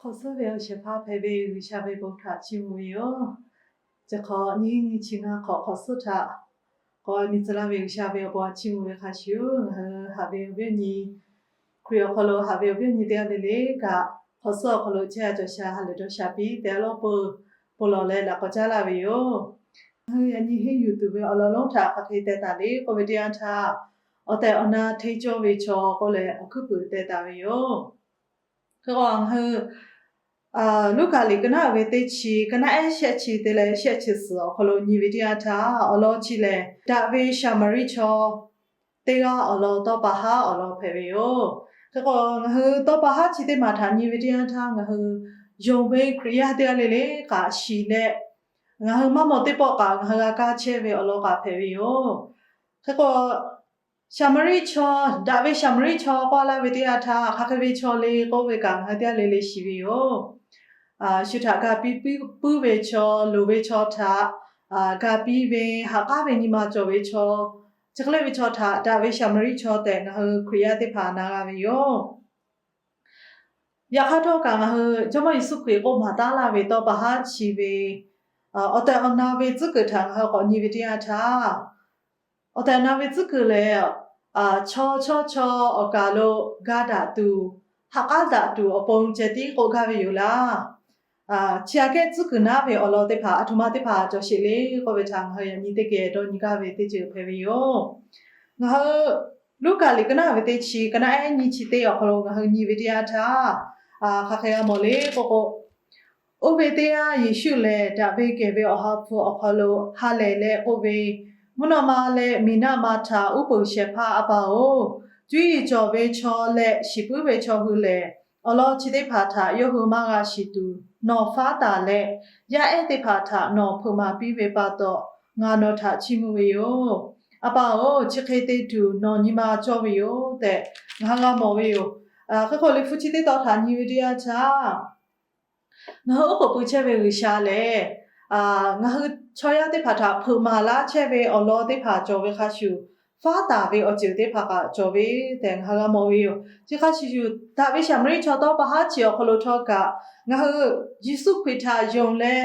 K'awꞈ suhˉ ve awˬ shehˍ hpaˇ hpehꞈ ve G'uiˬsha ve bon htaꞈ chiˇ mvuh ve yoˬ. Chi hk'awꞈ nyiˇ nyi chi ngaˇ hk'awꞈ k'awꞈ suhˉ htaꞈ k'awꞈ miˬ tcuh laˇ ve G'uiˬsha ve awˬ bon htaꞈ chiˇ mvuh ve hk'a shuˍ, ngaˬ hui haꞈ ve awˬ viˉ awˬ nyi, Hkriꞈ awˬ hk'aw lo haꞈ ve awˬ viˉ awˬ nyi teˇ g'aˇ le le kaꞈ, k'awꞈ suhˉ awˬ hk'aw lo chehˇ a cawˬ sha ha lehˬ dawˇ sha piˇ tehꞈ a lawˉ peuˬ, bon lawˬ leh laꞈ k'awꞈ caˉ laˇ ve yoˬ. Ngaˬ hui yaꞈ nyi henˇ yuˬ tuˬ ve awˬ lawn lonˉ htaꞈ hk'aˬ hk'e teh taˍ le k'oˆ ve teˇ yanˇ htaˇ, awˬ tehˬ awˬ na hteˇ cawˇ ve chaw k'oˆ leh awˬ hkuiˉ puiˍ teh taˍ ve yoˬ. Hk'e k'o ngaˬ hui Luˉkaꞈ liꞈ ka naˉ uiˍ ve teˇ chi, ka naˉ ehˉ shehˆ chi te leh shehˆ chi suhˍ awˬ hk'aw lo nyi ve teˇ yanˇ htaˇ, awˬ lawn chi lehˬ daꞈ ve Saˍmaˍriˆ chaw teˇ g'aˇ awˬ lawn tawˇ pa haˉ awˬ lawn hpehꞈ ve yoˬ. Hk'e k'o ngaˬ hui tawˇ pa haˉ chi teˇ maˬ htaꞈ nyi ve teˇ yanˇ htaˇ, ngaˬ hui yonˍ ve Hkriꞈ yaˇ teˇ g'aˇ le le kaꞈ shiˍ leh, ngaˬ hui maˇ mawˬ teˇ pawˆ kaꞈ ngaˬ hui g'a kaˇ chehˇ ve awˬ lawn kaꞈ hpehꞈ ve yoˬ. Hk'e k'o Saˍmaˍriˆ chaw, daꞈ ve Saˍmaˍriˆ chaw k'oˆ laˇ ve teˇ yanˇ htaˇ, hk'aˬ hk'e ve chaw le k'oˆ ve kaꞈ ngaˬ hui teˇ g'aˇ le le shiˍ ve yoˬ. Shu htaꞈ ga piˇ puiˉ ve chaw, loˍ ve chaw htaꞈ ga piˇ ve, ha k'aˉ ve nyi ma cawˬ ve chaw, chi hk'e le ve chaw htaꞈ daꞈ ve Saˍmaˍriˆ chaw tehꞈ ngaˬ hui Hkriꞈ yaˇ teˇ hpaˍ na g'a ve yoˬ. Yaꞈ hk'aˇ htawˇ kaꞈ ngaˬ hui Jawˇmawˇ Yeˍsuˆ Hkriꞈ k'oˆ maˍ taˉ laˇ ve tawˇ pa haˉ chi ve awˬ tehˬ awˬ na ve tcuhˉ kuiˬ htaꞈ ngaˬ hui k'awꞈ nyi ve teˇ yanˇ htaˇ, awˬ tehˬ awˬ na ve tcuhˉ kuiˬ lehˬ, chaw chawˇ chaw awˬ kaˬ lo ga daꞈ tuˬ, ha k'aˉ daꞈ tuˬ awˬ pon ceh tiˉ k'oˆ gaˇ ve yoˬ laˇ. Chi aꞈ kehˉ tcuhˉ kuiˬ naˉ ve awˬ lawn teˇ hpaˍ aˬ htoꞈ ma teˇ hpaˍ cawˬ sheˍ le k'oˆ ve htaꞈ ngaˬ hui yaꞈ nyi teˇ geh dawˇ nyi gaˇ ve teˇ ceuˬ hpehꞈ ve yoˬ. Ngaˬ hui Luˉkaꞈ liꞈ ka naˉ ve teˇ chi, ka naˉ ehˉ nyiˇ chi teˇ awˬ hk'aw lo ngaˬ hui nyi ve teˇ yanˇ htaˇ, hk'aˬ hk'e g'a mawˬ le k'oˆ k'o, oˇ ve teˇ yanˇ Yeˍsuˆ lehˬ daꞈ ve kehˬ ve awˬ ha hpu awˬ hk'aw lo ha lehˬ leh k'oˆ ve, Mvuhˇ naw ma leh miˬ naˆ ma htaꞈ uˉ peunˍ shehˍ hpaˇ A pa-oˬ, cuˇ yiˍ cawˬ ve chaw leh shiˍ puiˉ ve chaw hui lehˬ, awˬ lawn chi teˇ hpaˍ htaꞈ yawˇ hui maˇ g'a shiˍ tuˬ nawˬ faˉ taˍ leh, yaˇ ehˉ teˇ hpaˍ htaꞈ nawˬ hpeuꞈ maˍ piˇ ve pa taw, ngaˬ nawˬ htaꞈ chiˇ mvuh ve yoˬ. A pa-oˬ, chi hk'e te tuˬ nawˬ nyi ma cawˇ ve yoˬ tehꞈ ngaˬ hui g'a mawˬ ve yoˬ. Hk'e k'o liꞈ hpu chi teˇ tawn htaꞈ nyi ve teˇ yanˇ htaˇ, ngaˬ hui oˉ k'oˍ pui chehˇ ve G'uiˬsha lehˬ, ngaˬ hui chaw yaˇ teˇ hpaˍ htaꞈ hpeuꞈ maˍ laˇ chehˇ ve awˬ lawn teˇ hpaˍ cawˬ ve hk'a shuˍ, faˉ taˍ ve awˬ ceuˬ teˇ hpaˍ kaꞈ cawˬ ve tehꞈ ngaˬ hui g'a mawˬ ve yoˬ. Chi hk'a shuˍ shuˍ, daꞈ ve Saˍmaˍriˆ chaw tawˇ pa haˉ chi awˬ hk'aw lo htawˇ kaꞈ, ngaˬ hui Yeˍsuˆ Hkriꞈ htaꞈ yonˍ leh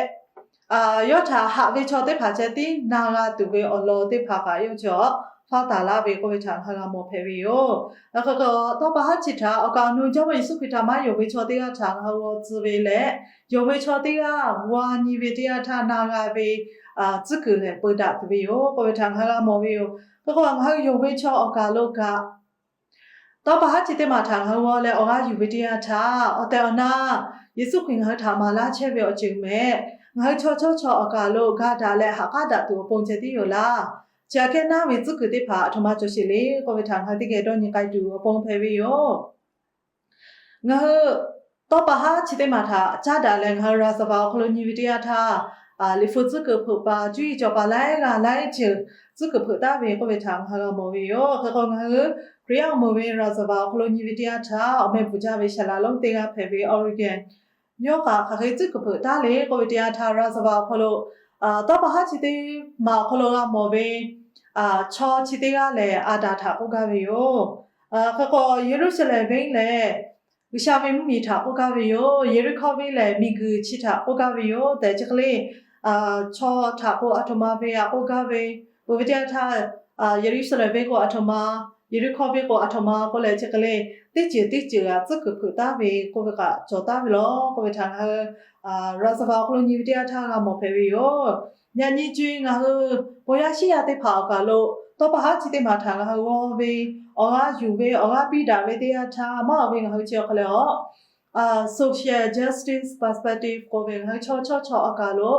yawˇ htaꞈ haꞈ ve chaw teˇ hpaˍ ceh tiˉ na g'a tuˬ ve awˬ lawn teˇ hpaˍ kaꞈ yawˇ chi awˬ faˉ taˍ laˇ ve k'oˆ ve htaꞈ ngaˬ hui g'a mawˬ hpehꞈ ve yoˬ. Hk'e k'o, tawˇ pa haˉ chi htaꞈ awˬ kaˍ awˬ nu Jawˇmawˇ Yeˍsuˆ Hkriꞈ htaꞈ maˇ yonˍ ve chaw teˇ g'aˇ htaꞈ ngaˬ hui g'aw tcuh ve leh, yonˍ ve chaw teˇ g'aˇ g'a nyi ve teˇ yanˇ htaˇ na g'a ve tcuhˉ kuiˬ lehˬ peu daꞈ tuˬ ve yoˬ k'oˆ ve htaꞈ ngaˬ hui g'a mawˬ ve yoˬ. Hk'e k'o, ngaˬ hui yonˍ ve chaw awˬ kaˍ lo kaꞈ, tawˇ pa haˉ chi teˇ maˬ htaꞈ ngaˬ hui g'aw leh awˬ g'aˇ yuˬ ve teˇ yanˇ htaˇ, awˬ tehˬ awˬ na Yeˍsuˆ Hkriꞈ ngaˬ hui htaꞈ maˍ laˇ chehˇ ve awˬ ceuˬ mehˍ, ngaˬ hui chaw chawˇ chaw awˬ kaˍ lo ga daꞈ leh ha k'aˉ daꞈ tuˬ awˬ pon ceh tiˉ yoˬ laˇ. Chi aꞈ kehˉ naˉ ve tcuhˉ kuiˬ teˇ hpaˍ aˬ htoꞈ ma cawˬ sheˍ le k'oˆ ve htaꞈ ngaˬ hui teˇ geh dawˇ nyi k'ai tuˬ awˬ pon hpehꞈ ve yoˬ. Ngaˬ hui tawˇ pa haˉ chi teˇ maˬ htaꞈ caˉ daꞈ leh ngaˬ hui ရာဇဝင် awˬ hk'aw lo nyi ve teˇ yanˇ htaˇ, liꞈ hpu tcuhˉ kuiˬ hpeuꞈ pa cuˇ yiˍ cawˬ pa laiˉ g'aˇ laiˉ ceuˬ tcuhˉ kuiˬ hpeuꞈ taˍ ve k'oˆ ve htaꞈ ngaˬ hui g'a mawˬ ve yoˬ. Hk'e k'o, ngaˬ hui Hkriꞈ yaˇ awˬ moˍ ve ရာဇဝင် awˬ hk'aw lo nyi ve teˇ yanˇ htaˇ, awˬ meh bvuhˬ jaˇ ve Saˍ laꞈ lonˉ teˇ g'aˇ hpehꞈ ve Origen, yawˇ kaꞈ hk'aˬ hk'e tcuhˉ kuiˬ hpeuꞈ taˍ le k'oˆ ve teˇ yanˇ htaˇ, ရာဇဝင် awˬ hk'aw lo tawˇ pa haˉ chi teˇ maˬ awˬ hk'aw lo g'a mawˬ ve chaw chi teˇ g'aˇ lehˬ, Aˍdanˍ htaꞈ k'oˆ gaˇ ve yoˬ. Hk'e k'o, Yeˍruˆsaˍlehnˍ venˇ lehˬ G'uiˬsha ve mvuhˇmiˬ htaꞈ k'oˆ gaˇ ve yoˬ. Yeˍriˆhkoˇ venˇ lehˬ miˬguiˬ chi htaꞈ k'oˆ gaˇ ve yoˬ tehꞈ, chi hk'e le chaw htaꞈ k'o aˬ htoꞈ ma ve htaꞈ k'oˆ gaˇ ve, peuˬ ve teˇ yanˇ htaˇ, Yeˍruˆsaˍlehnˍ venˇ k'o aˬ htoꞈ ma, Yeˍriˆhkoˇ venˇ k'o aˬ htoꞈ ma k'oˆ leh, chi hk'e le teˇ ceuˬ teˇ ceuˬ htaꞈ tcuhˉ kuiˬ hpeuꞈ taˍ ve k'oˆ ve kaꞈ cawˬ taˍ ve law k'oˆ ve htaꞈ ngaˬ hui ရာဇဝင် awˬ hk'aw lo nyi ve teˇ yanˇ htaˇ g'a mawˬ hpehꞈ ve yoˬ. Yaꞈ nyi co-e ngaˬ hui bon yaˇ shiˉ yaˇ teˇ hpaˍ awˬ kaˍ lo tawˇ pa haˉ chi teˇ maˬ htaꞈ ngaˬ hui g'aw ve, awˬ g'aˇ yuˬ ve, awˬ g'aˇ piˇ daꞈ ve teˇ yanˇ htaˇ, maˇ awˬ ve ngaˬ hui chi awˬ hk'aw lo awˬ social justice perspective k'oˆ ve, ngaˬ hui chaw chawˇ chaw awˬ kaˍ lo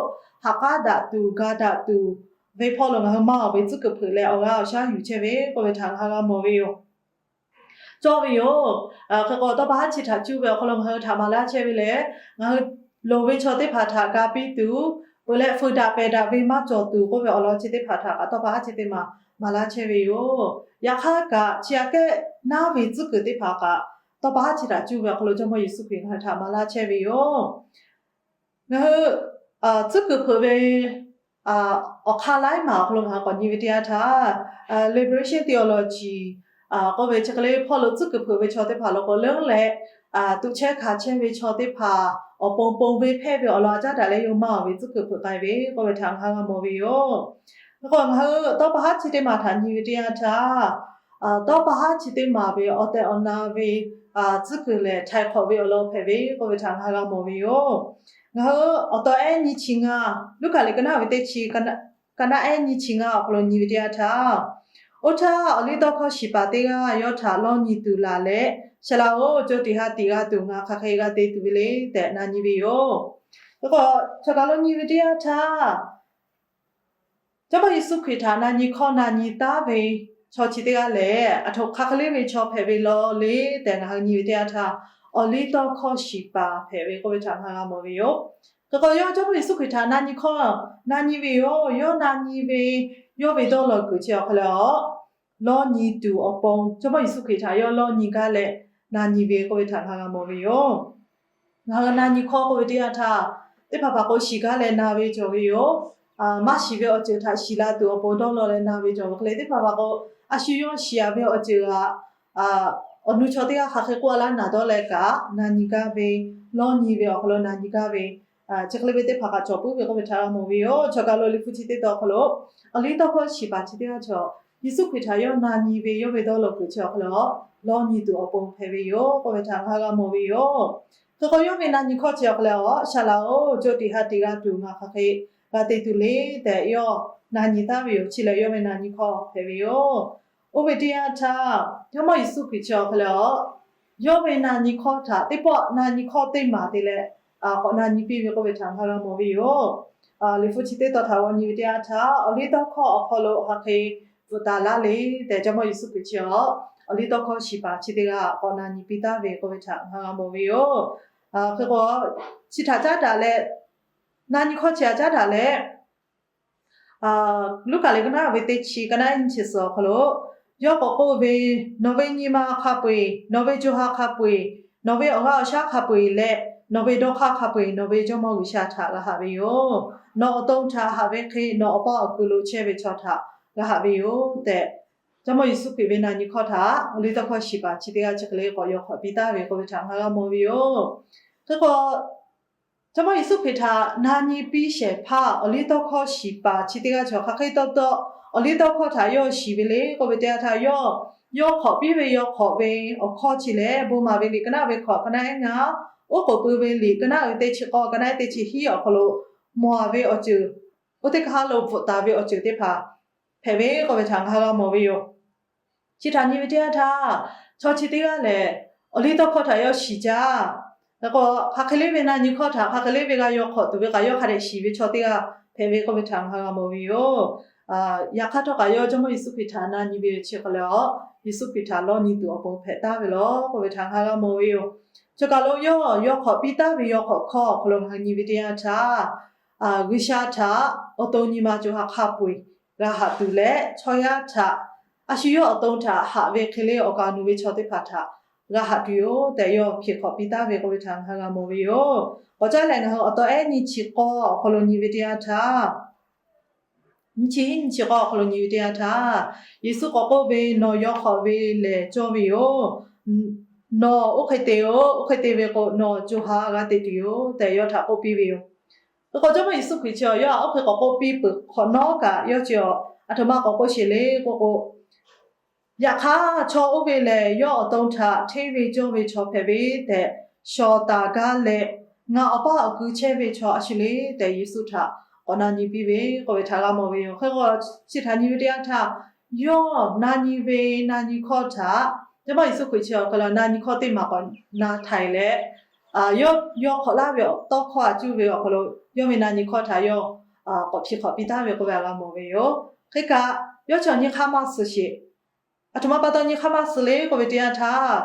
ha k'aˉ daꞈ tuˬ, ga daꞈ tuˬ ve hpawˇ lo ngaˬ hui maˇ awˬ ve tcuhˉ kuiˬ hpeuꞈ leh awˬ g'aˇ awˬ shaˉ yuˬ chehˇ ve k'oˆ ve htaꞈ ngaˬ hui g'a mawˬ ve yoˬ. Cawˇ ve yoˬ. Hk'e k'o, tawˇ pa haˉ chi htaꞈ cuˇ ve awˬ hk'aw lo ngaˬ hui htaꞈ maˍ laˇ chehˇ ve lehˬ, ngaˬ hui loˍ ve chaw teˇ hpaˍ htaꞈ ga piˇ tuˬ, peuˬ leh fuiˍ daꞈ pehˬ daꞈ ve maˇ cawˬ tuˬ k'oˆ ve awˬ lawn chi teˇ hpaˍ htaꞈ kaꞈ tawˇ pa haˉ chi teˇ maˬ maˍ laˇ chehˇ ve yoˬ. Yaꞈ hk'aˇ kaꞈ chi aꞈ kehˉ naˉ ve tcuhˉ kuiˬ teˇ hpaˍ kaꞈ tawˇ pa haˉ chi htaꞈ cuˇ ve awˬ hk'aw lo Jawˇmawˇ Yeˍsuˆ Hkriꞈ ngaˬ hui htaꞈ maˍ laˇ chehˇ ve yoˬ. Ngaˬ hui tcuhˉ kuiˬ hpeuꞈ ve awˬ hk'aˇ laiˉ maˬ awˬ hk'aw lo ngaˬ hui k'awꞈ nyi ve teˇ yanˇ htaˇ, liberation theology k'oˆ ve chi hk'e le hpawˇ lo tcuhˉ kuiˬ hpeuꞈ ve chaw teˇ hpaˍ lo k'o leuˉ leh, tuꞈ chehˇ hkanˍ chehˇ ve chaw teˇ hpaˍ awˬ pon ponˬ ve hpehˇ ve awˬ lawn a caˉ daꞈ leh yawˇ maˇ ve tcuhˉ kuiˬ hpeuꞈ k'ai ve k'oˆ ve htaꞈ ngaˬ hui g'a mawˬ ve yoˬ. Hk'e k'o ngaˬ hui tawˇ pa haˉ chi teˇ maˬ htaꞈ nyi ve teˇ yanˇ htaˇ, tawˇ pa haˉ chi teˇ maˬ ve awˬ tehˬ awˬ na ve tcuhˉ kuiˬ lehˬ htaiˍ hk'awꞈ ve awˬ lawn hpehꞈ ve k'oˆ ve htaꞈ ngaˬ hui g'a mawˬ ve yoˬ. Ngaˬ hui awˬ taw ehˉ nyi chi ngaˇ, Luˉkaꞈ liꞈ ka naˆ ve teˇ chi, ka naˆ ehˉ nyi chi ngaˇ awˬ hk'aw lo nyi ve teˇ yanˇ htaˇ, oˇ htaˇ awˬliˇtawˇhkawˇ shiˍ paˍ teˇ g'aˇ yawˇ htaꞈ lawˇ nyi tuˬ laˬ leh, Shaˍ laꞈ-oˬ, co tiꞈ ha tiꞈ g'a tuˬ ngaˬ hk'aˬ hk'e g'a te tuˬ ve le tehꞈ na nyi ve yoˬ. Hk'e k'o, chaw kaˬ lo nyi ve teˇ yanˇ htaˇ, Jawˇmawˇ Yeˍsuˆ Hkriꞈ htaꞈ na nyi hkawˇ na nyi taˉ ve chaw chi teˇ g'aˇ lehˬ, aˬ htoꞈ hk'aˬ hk'e le ve chaw hpehꞈ ve law le tehꞈ ngaˬ hui nyi ve teˇ yanˇ htaˇ, awˬliˇtawˇhkawˇ shiˍ paˍ hpehꞈ ve k'oˆ ve htaꞈ ngaˬ hui g'a mawˬ ve yoˬ. Hk'e k'o, yawˇ Jawˇmawˇ Yeˍsuˆ Hkriꞈ htaꞈ na nyi hkawˇ na nyi ve yoˬ. Yawˇ na nyi ve, yawˇ ve dawˇ law kuiˬ chi awˬ hk'aw lo, lawˇ nyi tuˬ awˬ pon Jawˇmawˇ Yeˍsuˆ Hkriꞈ htaꞈ yawˇ lawˇ nyi gaˇ leh na nyi ve k'oˆ ve htaꞈ ngaˬ hui g'a mawˬ ve yoˬ. Ngaˬ hui na nyi hkawˇ k'oˆ ve teˇ yanˇ htaˇ, teˇ hpaˍ hpaˍ k'o shiˍ gaˇ leh na ve cawˬ ve yoˬ. Maˇ shiˍ ve awˬ ceuˬ htaꞈ shiˍ la tuˬ awˬ pon dawˇ law leh na ve cawˬ ve hk'e le, teˇ hpaˍ hpaˍ k'o a shu yawˇ shiˍ a ve awˬ ceuˬ htaꞈ awˬ nu chaw teˇ g'aˇ hk'aˬ hk'e k'oˆ a laˇ naˍ dawˇ leh kaꞈ na nyi gaˇ ve, lawˇ nyi ve awˬ hk'aw lo na nyi gaˇ ve, chi hk'e le ve teˇ hpaˍ kaꞈ cawˬ puiˉ ve k'oˆ ve htaꞈ g'a mawˬ ve yoˬ. Chaw kaˬ lo liꞈ hpu chi teˇ tawn awˬ hk'aw lo, awˬliˇtawˇhkawˇ shiˍ paˍ chi teˇ g'aˇ chaw, Yeˍsuˆ Hkriꞈ htaꞈ yawˇ na nyi ve yawˇ ve dawˇ law kuiˬ chi awˬ hk'aw lo lawˇ nyi tuˬ awˬ pon hpehꞈ ve yoˬ k'oˆ ve htaꞈ ngaˬ hui g'a mawˬ ve yoˬ. Hk'e k'o, yawˇ ve na nyi hkawˇ chi awˬ hk'aw lo, Shaˍ laꞈ-oˬ, co tiꞈ ha tiꞈ g'a tuˬ ngaˬ hk'aˬ hk'e g'a te tuˬ le tehꞈ yawˇ na nyi taˉ ve yoˬ. Chi lehˬ yawˇ ve na nyi hkawˇ hpehꞈ ve yoˬ. Oˇ ve teˇ yanˇ htaˇ, Jawˇmawˇ Yeˍsuˆ Hkriꞈ chi awˬ hk'aw lo, yawˇ ve na nyi hkawˇ htaꞈ teˇ pawˆ na nyi hkawˇ teˇ maˬ te leh k'awꞈ na nyi piˇ ve k'oˆ ve htaꞈ ngaˬ hui g'a mawˬ ve yoˬ. Liꞈ hpu chi teˇ tawn htaꞈ g'aw nyi ve teˇ yanˇ htaˇ, awˬliˇtawˇhkawˇ awˬ hk'aw lo hk'aˬ hk'e bvuhꞈ taˍ laˇ le tehꞈ Jawˇmawˇ Yeˍsuˆ Hkriꞈ chi awˬ, awˬliˇtawˇhkawˇ shiˍ paˍ chi teˇ g'aˇ k'awꞈ na nyi piˇ taˍ ve k'oˆ ve htaꞈ ngaˬ hui g'a mawˬ ve yoˬ. Hk'e k'o, chi htaꞈ caˉ daꞈ leh, na nyi hkawˇ chi htaꞈ caˉ daꞈ leh, Luˉkaꞈ liꞈ ka naˆ ve teˇ chi, ka naˆ ehˉ nyi chi suhˍ awˬ hk'aw lo, yawˇ k'awꞈ k'oˆ ve, Nawˬ ve nyi ma hk'a peu-eˬ, nawˬ ve co ha hk'a peu-eˬ, nawˬ ve awˬ g'aˇ awˬ shaˉ hk'a peu-eˬ leh nawˬ ve dawˇ hk'aˇ hk'a peu-eˬ nawˬ ve Jawˇmawˇ G'uiˬsha htaꞈ g'a haꞈ ve yoˬ. Nawˬ awˬ to htaꞈ haꞈ ve hk'e nawˬ awˬ paˇ awˬ ku lo chehˇ ve chaw htaꞈ g'a haꞈ ve yoˬ tehꞈ, Jawˇmawˇ Yeˍsuˆ Hkriꞈ ve na nyi hkawˇ htaꞈ awˬliˇtawˇhkawˇ shiˍ paˍ chi teˇ g'aˇ chi hk'e le k'awꞈ yaw hk'awꞈ piˇ taˍ ve k'oˆ ve htaꞈ ngaˬ g'a mawˬ ve yoˬ. Hk'e k'o, Jawˇmawˇ Yeˍsuˆ Hkriꞈ htaꞈ na nyi piˇ shehˍ hpaˇ awˬliˇtawˇhkawˇ shiˍ paˍ chi teˇ g'aˇ chaw hk'aˬ hk'e taw taw awˬliˇtawˇhkawˇ htaꞈ yawˇ shiˍ ve le k'oˆ ve teˇ yanˇ htaˇ, yawˇ, yawˇ hk'awꞈ piˇ ve yawˇ hk'awꞈ ve awˬ hkawˇ chi lehˬ, bon maˍ ve liꞈ ka naˆ ve hkawꞈ ka naˆ ehˉ ngaˇ, oˉ k'oˍ pui ve liꞈ ka naˆ ve teˇ chi k'awˇ ka naˆ ehˉ teˇ chi hiˉ awˬ hk'aw lo mawˬ ve awˬ ceuˬ, oˇ teˇ hk'aˇ lo bvuhꞈ taˍ ve awˬ ceuˬ teˇ hpaˍ hpehꞈ ve k'oˆ ve htaꞈ ngaˬ hui g'a mawˬ ve yoˬ. Chi htaꞈ nyi ve teˇ yanˇ htaˇ, chaw chi teˇ g'aˇ lehˬ, awˬliˇtawˇhkawˇ htaꞈ yawˇ shiˍ jaˇ. Hk'e k'o, hk'aˬ hk'e le ve na nyi hkawˇ htaꞈ hk'aˬ hk'e le ve g'a yaw hk'awꞈ tuˬ ve kaꞈ yawˇ hk'a dehꞈ shiˍ ve chaw teˇ g'aˇ hpehꞈ ve k'oˆ ve htaꞈ ngaˬ hui g'a mawˬ ve yoˬ. Yaꞈ hk'aˇ htawˇ kaꞈ yawˇ Jawˇmawˇ Yeˍsuˆ Hkriꞈ htaꞈ na nyi ve chi hk'e leh, Yeˍsuˆ Hkriꞈ htaꞈ lawˇ nyi tuˬ awˬ pon hpehꞈ taˍ ve law k'oˆ ve htaꞈ ngaˬ hui g'a mawˬ ve yoˬ. Chaw kaˬ lo yawˇ yaw hk'awꞈ piˇ taˍ ve yaw hk'awꞈ hkawˇ awˬ hk'aw lo ngaˬ hui nyi ve teˇ yanˇ htaˇ, G'uiˬsha htaꞈ awˬ to nyi ma co ha hk'a peu-eˬ g'a haꞈ tuˬ leh, chaw yaˇ htaꞈ a shu yawˇ awˬ to htaꞈ haꞈ ve hk'e le awˬ kaˍ awˬ nu ve chaw teˇ hpaˍ htaꞈ g'a haꞈ tuˬ yoˬ tehꞈ yawˇ hpiꞈ hk'awꞈ piˇ taˍ ve k'oˆ ve htaꞈ ngaˬ hui g'a mawˬ ve yoˬ. K'awꞈ caˉ lehˬ, ngaˬ hui awˬ taw ehˉ nyi chi k'awˇ awˬ hk'aw lo nyi ve teˇ yanˇ htaˇ, nyi chi hiˉ nyi chi k'awˇ awˬ hk'aw lo nyi ve teˇ yanˇ htaˇ, Yeˍsuˆ k'awꞈ k'oˆ ve, Nawˬ yaw hk'awꞈ ve lehˬ cawˇ ve yoˬ. Nawˬ oˇ hk'e te-oˬ, oˇ hk'e te ve k'o nawˬ co ha g'a teꞈ tuˬ yoˬ tehꞈ yawˇ htaꞈ k'oˆ piˇ ve yoˬ. Hk'e k'o, Jawˇmawˇ Yeˍsuˆ Hkriꞈ chi awˬ yawˇ htaꞈ oˇ hk'e k'awꞈ k'oˆ piˇ peuˬ hk'awꞈ nawˉ kaꞈ, yawˇ chi awˬ aˬ htoꞈ ma k'awꞈ k'oˆ sheˍ le k'oˆ k'o, Yaꞈ hk'aˇ, chaw oˇ ve lehˬ yawˇ awˬ to htaꞈ hteˇ ve cawˇ ve chaw hpehꞈ ve tehꞈ shawˍ taˍ gaˇ leh, ngaˬ awˬ paˇ awˬ ku chehˇ ve chaw a shu le tehꞈ Yeˍsuˆ htaꞈ k'awꞈ na nyi piˇ ve k'oˆ ve htaꞈ g'a mawˬ ve yoˬ. Hk'e k'o, chi htaꞈ nyi ve teˇ yanˇ htaˇ, yawˇ na nyi ve na nyi hkawˇ htaꞈ, Jawˇmawˇ Yeˍsuˆ Hkriꞈ chi awˬ hk'aw lo na nyi hkawˇ teˇ maˬ k'awꞈ na htaiˍ leh, yawˇ yaw hk'awꞈ laˇ ve awˬ tawˇ hkawˇ a cuˇ ve awˬ hk'aw lo yawˇ ve na nyi hkawˇ htaꞈ yawˇ k'awꞈ hpiꞈ hk'awꞈ piˇ taˍ ve k'oˆ ve htaꞈ g'a mawˬ ve yoˬ. Hk'e kaꞈ, yawˇ chi awˬ nyi hk'aˇ maˇ suh sheˍ. Aˬ htoꞈ ma pa taw nyi hk'aˇ maˇ suh le k'oˆ ve teˇ yanˇ htaˇ,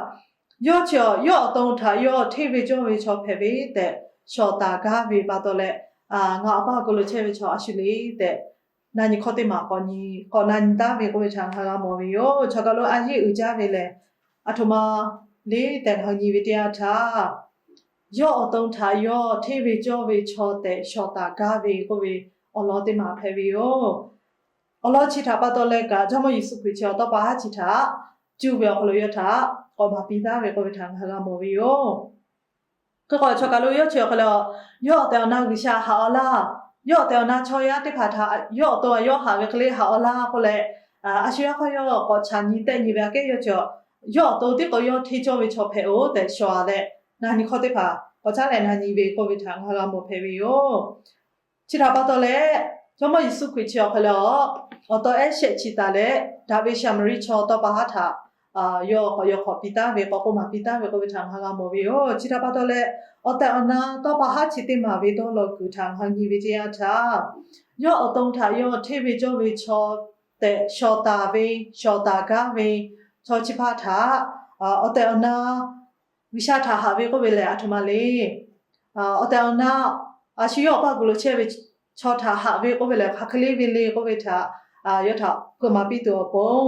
yawˇ chi awˬ, yawˇ awˬ to htaꞈ yawˇ hteˇ ve cawˇ ve chaw hpehꞈ ve tehꞈ shawˍ taˍ gaˇ ve pa taw leh, ngaˬ awˬ paˇ awˬ ku lo chehˇ ve chaw a shu le tehꞈ na nyi hkawˇ teˇ maˬ k'awꞈ na nyi taˍ ve k'oˆ ve htaꞈ ngaˬ hui g'a mawˬ ve yoˬ. Chaw kaˬ lo a yeˇ uiˍ jaˇ ve lehˬ, aˬ htoꞈ ma le tehꞈ ngaˬ hui nyi ve teˇ yanˇ htaˇ, yawˇ awˬ to htaꞈ yawˇ hteˇ ve cawˇ ve chaw tehꞈ shawˍ taˍ gaˇ ve k'oˆ ve awˬ lawn teˇ maˬ hpehꞈ ve yoˬ. Awˬ lawn chi htaꞈ pa taw leh kaꞈ, Jawˇmawˇ Yeˍsuˆ Hkriꞈ chi awˬ tawˇ pa haˉ chi htaꞈ cuˇ ve awˬ hk'aw lo yawˇ htaꞈ k'awꞈ maˍ piˇ taˉ ve k'oˆ ve htaꞈ ngaˬ hui g'a mawˬ ve yoˬ. Hk'e k'o, chaw kaˬ lo yawˇ chi awˬ hk'e le, yawˇ awˬ tehˬ awˬ na G'uiˬsha haꞈ awˬ laˇ, yawˇ awˬ tehˬ awˬ na chaw yaˇ teˇ hpaˍ htaꞈ yawˇ awˬ to yawˇ haꞈ ve hk'e le haꞈ awˬ laˇ k'oˆ leh, a shu yawˇ hk'aˇ yawˇ k'awꞈ chaꞈ nyi tehˆ nyi ve aꞈ kehˉ yawˇ chi, yawˇ awˬ to tiˉ k'o yawˇ hteˇ cawˇ ve chaw hpehꞈ-oˬ tehꞈ shawˍ leh, na nyi hkawˇ teˇ hpaˍ k'awꞈ caˉ leh na nyi ve k'oˆ ve htaꞈ ngaˬ hui g'a mawˬ hpehꞈ ve yoˬ. Chi htaꞈ pa taw leh, Jawˇmawˇ Yeˍsuˆ Hkriꞈ chi awˬ hk'e le, awˬ taw ehˉ shehˆ chi taˍ leh daꞈ ve Saˍmaˍriˆ chaw tawˇ pa haˉ htaꞈ yawˇ k'awꞈ yawˇ hk'awꞈ piˇ taˉ ve, k'awꞈ k'oˆ maˍ piˇ taˉ ve k'oˆ ve htaꞈ ngaˬ hui g'a mawˬ ve yoˬ. Chi htaꞈ pa taw leh, awˬ tehˬ awˬ na tawˇ pa haˉ chi teˇ maˬ ve dawˇ law kuiˬ htaꞈ ngaˬ hui nyi ve teˇ yanˇ htaˇ, yawˇ awˬ to htaꞈ yawˇ hteˇ ve cawˇ ve chaw tehꞈ shawˍ taˍ ve, shawˍ taˍ gaˇ ve chaw chi hpaˇ htaꞈ awˬ tehˬ awˬ na G'uiˬsha htaꞈ haꞈ ve k'oˆ ve lehˬ, aˬ htoꞈ ma le. Awˬ tehˬ awˬ na a shu yawˇ awˬ paˇ kuˬ lo chehˇ ve chaw htaꞈ haꞈ ve k'oˆ ve lehˬ, hk'aˬ hk'e le ve le k'oˆ ve htaꞈ yawˇ htaꞈ hpeuꞈ maˍ piˇ tuˬ awˬ pon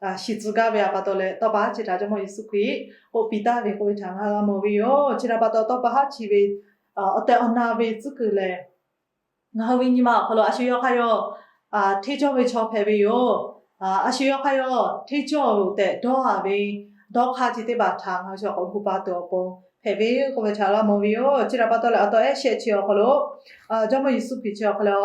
shiˍ tcuh gaˇ ve aꞈ pa taw leh, tawˇ pa haˉ chi htaꞈ Jawˇmawˇ Yeˍsuˆ Hkriꞈ k'oˆ piˇ taˉ ve k'oˆ ve htaꞈ ngaˬ hui g'a mawˬ ve yoˬ. Chi htaꞈ pa taw, tawˇ pa haˉ chi ve awˬ tehˬ awˬ na ve tcuhˉ kuiˬ lehˬ, ngaˬ hui ve nyi ma awˬ hk'aw lo a shu yawˇ hk'aˇ yawˇ hteˇ cawˇ ve chaw hpehꞈ ve yoˬ. A shu yawˇ hk'aˇ yawˇ hteˇ cawˇ-oˬ tehꞈ dawˇ haˍ ve dawˇ hk'aˇ chi teˇ hpaˍ htaꞈ ngaˬ hui chi k'awꞈ gu pa tuˬ awˬ pon hpehꞈ ve k'oˆ ve htaꞈ g'a mawˬ ve yoˬ. Chi htaꞈ pa taw leh, awˬ taw ehˉ shehˆ chi awˬ hk'aw lo Jawˇmawˇ Yeˍsuˆ Hkriꞈ chi awˬ hk'aw lo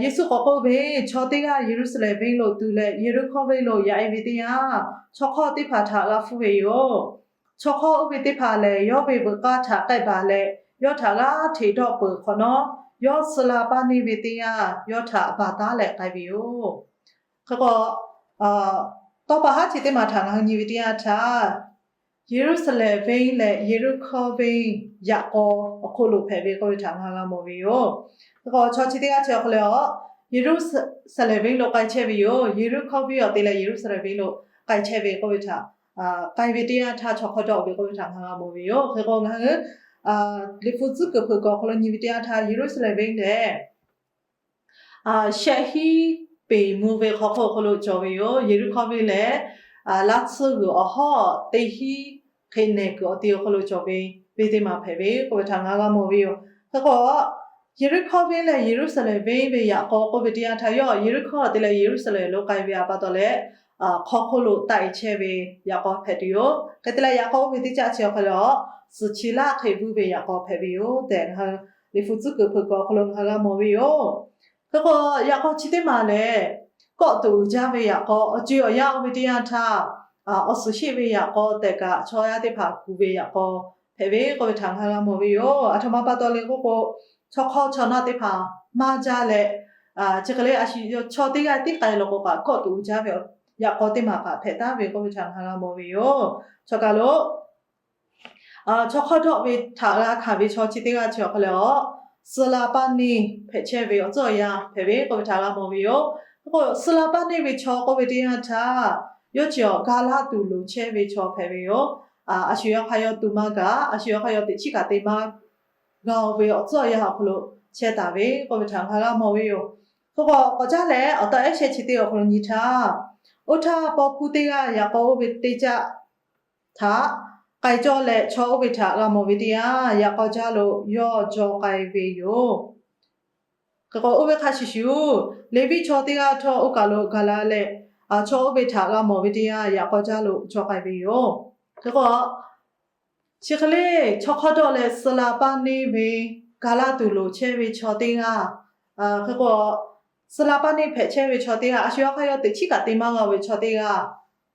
Yeˍsuˆ k'awꞈ k'oˆ ve, Chaw teˇ g'aˇ Yeˍruˆsaˍlehnˍ venˇ lo tuˬ leh Yeˍriˆhkoˇ venˇ lo yaꞈ e ve teˇ yanˇ, chaw hk'awˇ teˇ hpaˍ htaꞈ g'a hpfuhˇ ve yoˬ. Chaw hk'awˇ oˇ ve teˇ hpaˍ lehˬ, yawˇ ve veuꞈ k'aˇ htaꞈ k'ehˆ baˬ leh, yawˇ htaꞈ g'aˇ hteꞈ dawˆ peuˬ hk'awꞈ nawˉ, yawˇ suh la paˇ neˇ ve teˇ yanˇ yawˇ htaꞈ baˬ taˉ leh k'ai ve yoˬ. Hk'e k'o, tawˇ pa haˉ chi teˇ maˬ htaꞈ ngaˬ hui nyi ve teˇ yanˇ htaˇ, Yeˍruˆsaˍlehnˍ venˇ leh Yeˍriˆhkoˇ venˇ yaꞈ k'aw awˬ hk'oˆ lo hpehꞈ ve k'oˆ ve htaꞈ ngaˬ hui g'a mawˬ ve yoˬ. Hk'e k'o, chaw chi teˇ g'aˇ chi awˬ hk'aw lo Yeˍruˆsaˍlehnˍ venˇ lo k'ai chehˇ ve yoˬ. Yeˍriˆhkoˇ venˇ awˬ te leh Yeˍruˆsaˍlehnˍ venˇ lo k'ai chehˇ ve k'oˆ ve htaꞈ, k'ai ve teˇ yanˇ htaˇ chaw hk'awˇ dawˆ ve k'oˆ ve htaꞈ ngaˬ hui g'a mawˬ ve yoˬ. Hk'e k'o, ngaˬ hui Liꞈ hpu tcuhˉ kuiˬ hpeuꞈ kuiˬ awˬ hk'aw lo nyi ve teˇ yanˇ htaˇ, Yeˍruˆsaˍlehnˍ venˇ lehˬ shehˆ hinˉ peˍ mvuh ve hk'aw hk'oˆ awˬ hk'aw lo cawˬ ve yoˬ. Yeˍriˆhkoˇ venˇ lehˬ, laˇ tsuhˇ g'uiˬ awˬ hawˉ teˇ hinˉ hk'e nehˬ kuiˬ awˬ ti awˬ hk'aw lo cawˬ ve, venˇ teˇ maˬ hpehꞈ ve k'oˆ ve htaꞈ ngaˬ g'a mawˬ ve yoˬ. Hk'e k'o, Yeˍriˆhkoˇ venˇ leh Yeˍruˆsaˍlehnˍ venˇ ve yaꞈ k'aw k'oˆ ve teˇ yanˇ htaˇ, yawˇ Yeˍriˆhkoˇ te leh Yeˍruˆsaˍlehnˍ lo k'ai ve aꞈ pa taw leh, hk'aw hk'oˆ lo taˆ e chehˇ ve yaꞈ k'aw hpehꞈ tuˬ yoˬ. Hk'e te leh, yaꞈ k'aw oˇ ve teˇ caˆ chi awˬ hk'aw lo suhˍ chi laˇ hk'e vuiˇ ve yaꞈ k'aw hpehꞈ ve yoˬ tehꞈ ngaˬ hui Liꞈ hpu tcuhˉ kuiˬ hpeuꞈ kuiˬ awˬ hk'aw lo ngaˬ hui g'a mawˬ ve yoˬ. Hk'e k'o, yaꞈ k'aw chi teˇ maˬ lehˬ, kawˆ tuˬ uiˍ jaˇ ve yaꞈ k'aw, awˬ co awˬ yanˇ oˇ ve teˇ yanˇ htaˇ, awˬ suhˍ sheˆ ve yaꞈ k'aw tehꞈ kaꞈ chaw yaˇ teˇ hpaˍ kuˬ ve yaꞈ k'aw hpehꞈ ve k'oˆ ve htaꞈ ngaˬ hui g'a mawˬ ve yoˬ. Aˬ htoꞈ ma pa taw le k'oˆ k'o, chaw hk'awˇ chaw naˆ teˇ hpaˍ maˇ jaˇ leh, chi hk'e le a shu chaw teˇ g'aˇ tiˉ k'ai lo k'o kaꞈ, kawˆ tuˬ uiˍ jaˇ ve yaꞈ k'aw teˇ maˬ kaꞈ hpehꞈ taˍ ve k'oˆ ve htaꞈ ngaˬ hui g'a mawˬ ve yoˬ. Chaw kaˬ lo chaw hk'awˇ dawˆ ve htaꞈ g'a hkanˍ ve chaw chi teˇ g'aˇ chi awˬ hk'aw lo, suh la paˇ neˇ hpehꞈ chehˇ ve awˬ tcuhˉ awˬ yanˇ hpehꞈ ve k'oˆ ve htaꞈ g'a mawˬ ve yoˬ. Hk'e k'o, suh la paˇ neˇ ve chaw k'oˆ ve teˇ yanˇ htaˇ, yawˇ chi awˬ ga laˇ tuˬ loˍ chehˇ ve chaw hpehꞈ ve yoˬ. A shu yawˇ hk'aˇ yawˇ tu maˇ gaˬ, a shu yawˇ hk'aˇ yawˇ teꞈ chiˉ kaꞈ te maˇ g'a-o ve awˬ tcuhˉ awˬ yanˇ awˬ hk'aw lo chehˇ taˍ ve k'oˆ ve htaꞈ ngaˬ hui g'a mawˬ ve yoˬ. Hk'e k'o, k'awꞈ caˉ leh awˬ taw ehˉ shehˆ chi teˇ awˬ hk'aw lo nyi htaˇ, oˇ htaˇ paw hkuˇ teˇ g'aˇ yaꞈ k'aw oˇ ve teˇ caˆ htaꞈ k'ai cawˇ leh, chaw oˇ ve htaꞈ g'a mawˬ ve teˇ yanˇ, yaꞈ k'aw jaˇ lo yawˇ jaw k'ai ve yoˬ. Hk'e k'o, oˇ ve hk'a shuˍ shuˍ, Leˍviˆ chaw teˇ g'aˇ htawˇ oˇ kaˬ lo gaˬ la leh, chaw oˇ ve htaꞈ g'a mawˬ ve teˇ yanˇ, yaꞈ k'aw jaˇ lo jaw k'ai ve yoˬ. Hk'e k'o, chi hk'e le chaw hk'awˇ dawˆ leh suh la paˇ neˇ ve ga laˇ tuˬ loˍ chehˇ ve chaw teˇ g'aˇ, hk'e k'o, suh la paˇ neˇ hpehꞈ chehˇ ve chaw teˇ g'aˇ, a shu yawˇ hk'aˇ yawˇ teꞈ chiˉ kaꞈ te maˇ g'a-o ve chaw teˇ g'aˇ,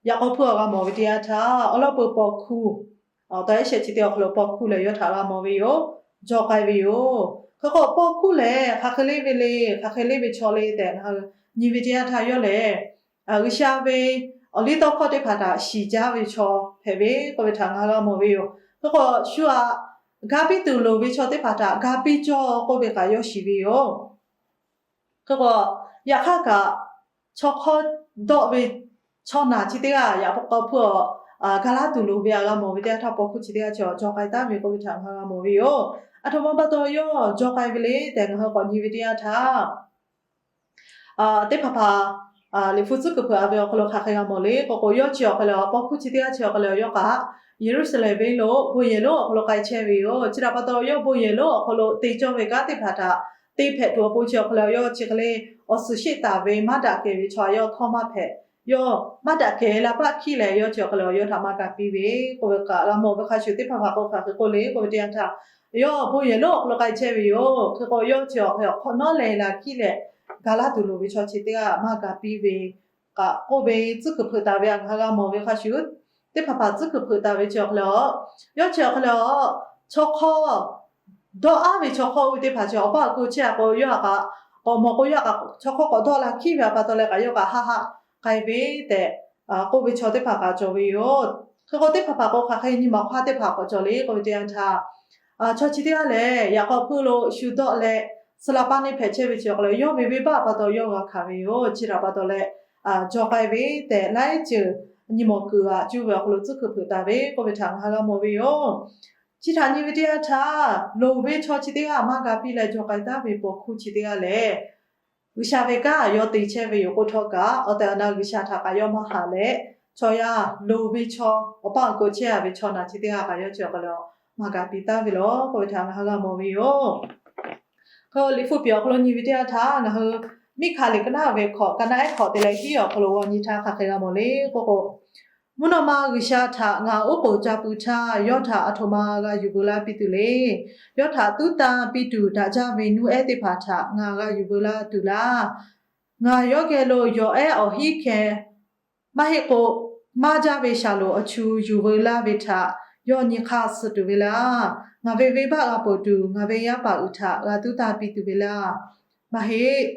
yaꞈ k'aw hpfuhˇ awˬ g'a mawˬ ve teˇ yanˇ htaˇ, awˬ lawn peu paw hkuˇ, awˬ taw ehˉ shehˆ chi teˇ awˬ hk'aw lo paw hkuˇ lehˬ yawˇ htaꞈ g'a mawˬ ve yoˬ. Jaw k'ai ve yoˬ. Hk'e k'o, paw hkuˇ lehˬ hk'aˬ hk'e le ve le, hk'aˬ hk'e le ve chaw le tehꞈ ngaˬ hui nyi ve teˇ yanˇ htaˇ, yawˇ lehˬ G'uiˬsha ve awˬliˇtawˇhkawˇ teˇ hpaˍ htaꞈ shiˍ jaˇ ve chaw hpehꞈ ve k'oˆ ve htaꞈ ngaˬ hui g'a mawˬ ve yoˬ. Hk'e k'o, shu aꞈ ga piˇ tuˬ loˍ ve chaw teˇ hpaˍ htaꞈ ga piˇ cawˇ k'oˆ ve kaꞈ yawˇ shiˍ ve yoˬ. Hk'e k'o, yaꞈ hk'aˇ kaꞈ, chaw hk'awˇ dawˆ ve chaw naˬ chi teˇ g'aˇ yaꞈ k'aw hpfuhˇ awˬ ga laˇ tuˬ loˍ ve aꞈ g'a mawˬ ve teˇ yanˇ htaˇ, paw hkuˇ chi teˇ g'aˇ chi jaw k'ai taˍ ve k'oˆ ve htaꞈ ngaˬ hui g'a mawˬ ve yoˬ. Aˬ htoꞈ ma pa taw yawˇ jaw k'ai ve le tehꞈ ngaˬ hui k'awꞈ nyi ve teˇ yanˇ htaˇ, teˇ hpaˍ hpaˍ Liꞈ hpu tcuhˉ kuiˬ hpeuꞈ a ve awˬ hk'aw lo hk'aˬ hk'e g'a mawˬ le k'o k'o, yawˇ chi awˬ hk'aw lo paw hkuˇ chi teˇ g'aˇ chi awˬ hk'aw lo yawˇ kaꞈ Yeˍruˆsaˍlehnˍ venˇ lo bon yehˬ lonˉ awˬ hk'aw lo k'ai chehˇ ve yoˬ. Chi htaꞈ pa taw, yawˇ bon yehˬ lonˉ awˬ hk'aw lo te cawˇ ve kanˉ teˇ hpaˍ htaꞈ te hpehꞈ tuˬ awˬ pon chi awˬ hk'aw lo yawˇ chi hk'e le awˬ suhˍ sheˆ taˍ ve maˇ daꞈ kehˬ ve chaw aꞈ yawˇ htawˇ maˇ hpehꞈ yawˇ maˇ daꞈ kehˬ la paˆ hkiˉ leh yawˇ chi awˬ hk'e leh yawˇ htaꞈ maˇ ga piˇ ve k'oˆ ve kaꞈ g'a mawˬ ve hk'a shuˍ, teˇ hpaˍ hpaˍ k'o hk'aˬ hk'e k'oˆ le k'oˆ ve teˇ yanˇ htaˇ, yawˇ bon yehˬ lonˉ awˬ hk'aw lo k'ai chehˇ ve yoˬ. Hk'e k'o yawˇ chi awˬ hk'e hk'awꞈ nawˉ leh la hkiˉ leh ga laˇ tuˬ loˍ ve chaw chi teˇ g'aˇ maˇ ga piˇ ve kaꞈ k'oˆ ve tcuhˉ kuiˬ hpeuꞈ taˍ ve htaꞈ ngaˬ hui g'a mawˬ ve hk'a shuˍ, teˇ hpaˍ hpaˍ tcuhˉ kuiˬ hpeuꞈ taˍ ve chi awˬ hk'e leh, yawˇ chi awˬ hk'e leh, chaw hk'awˇ dawˇ aˉ ve chaw hk'awˇ oˇ ve teˇ hpaˍ chi awˬ paˇ awˬ ko chehˇ a k'o, yawˇ htaꞈ kaꞈ k'awꞈ mawˬ k'o, yawˇ htaꞈ kaꞈ chaw hk'awˇ k'awꞈ dawˇ la hkiˉ ve a pa taw leh kaꞈ yawˇ kaꞈ haˆ haˆ k'ai ve tehꞈ k'oˆ ve chaw teˇ hpaˍ kaꞈ cawˬ ve yoˬ. Hk'e k'o teˇ hpaˍ hpaˍ k'o hk'aˬ hk'e nyi ma hk'aˇ teˇ hpaˍ k'awꞈ cawˬ le k'oˆ ve teˇ yanˇ htaˇ, chaw chi teˇ g'aˇ lehˬ yaꞈ k'aw hpeuˇ lo shu dawˆ leh suh la paˇ neˇ hpehꞈ chehˇ ve chi awˬ hk'e leh, yawˇ ve venˇbaˆ pa taw yawˇ g'a hkanˍ ve yoˬ. Chi htaꞈ pa taw leh, jawˬ k'ai ve tehꞈ laiˉ ceuˬ nyi mawˬ kuiˬ aꞈ cuˇ ve awˬ hk'aw lo tcuhˉ kuiˬ hpeuꞈ taˍ ve k'oˆ ve htaꞈ ngaˬ hui g'a mawˬ ve yoˬ. Chi htaꞈ nyi ve teˇ yanˇ htaˇ, loˍ ve chaw chi teˇ g'aˇ maˇ ga piˇ leh jawˬ k'ai taˉ ve paw hkuˇ chi teˇ g'aˇ lehˬ, G'uiˬsha ve kanˉ yawˇ te chehˇ ve yoˬ k'oˆ htawˇ kaꞈ, awˬ tehˬ awˬ na G'uiˬsha htaꞈ kaꞈ yawˇ maˇ haꞈ leh, chaw yaˇ loˍ ve chaw, awˬ paˇ awˬ ko chehˇ a ve chaw naˬ chi teˇ g'aˇ kaꞈ yawˇ chi awˬ hk'e leh maˇ ga piˇ taˉ ve yoˬ k'oˆ ve htaꞈ ngaˬ hui g'a mawˬ ve yoˬ. Hk'e Liꞈ hpu piˍ awˬ hk'aw lo nyi ve teˇ yanˇ htaˇ ngaˬ hui Miˉhkaˍleˍ ka naˉ ve hkawꞈ, ka naˉ ehˉ hkawꞈ te leh hiˉ awˬ hk'aw lo g'aw nyi htaˇ hk'aˬ hk'e g'a mawˬ le k'oˆ k'o, Mvuhˇ naw ma G'uiˬsha htaꞈ ngaˬ oˉ k'oˍ ca pui htaˇ, yawˇ htaꞈ aˬ htoꞈ ma g'a yuˬ veu laˇ piˇ tuˬ le. Yawˇ htaꞈ tuˉ tanˇ piˇ tuˬ daꞈ jaˇ ve nuˇ ehˉ teˇ hpaˍ htaꞈ ngaˬ g'a yuˬ veu laˇ tuˬ laˇ. Ngaˬ yawˇ geh lo yawˬ ehˉ awˬ hiˉ hkeh maˇ heˆ k'o, maˇ jaˇ ve shaˍlonˍ awˬ chu yuˬ veu laˇ ve htaꞈ yawˇ nyi hk'aˇ suh tuˬ ve laˇ. Ngaˬ ve venˇbaˆ g'a ponˬ tuˬ, ngaˬ ve yaˇ paˍ uiˍ htaꞈ g'a tuˉ tanˇ piˇ tuˬ ve laˇ. Maˇ heˆ.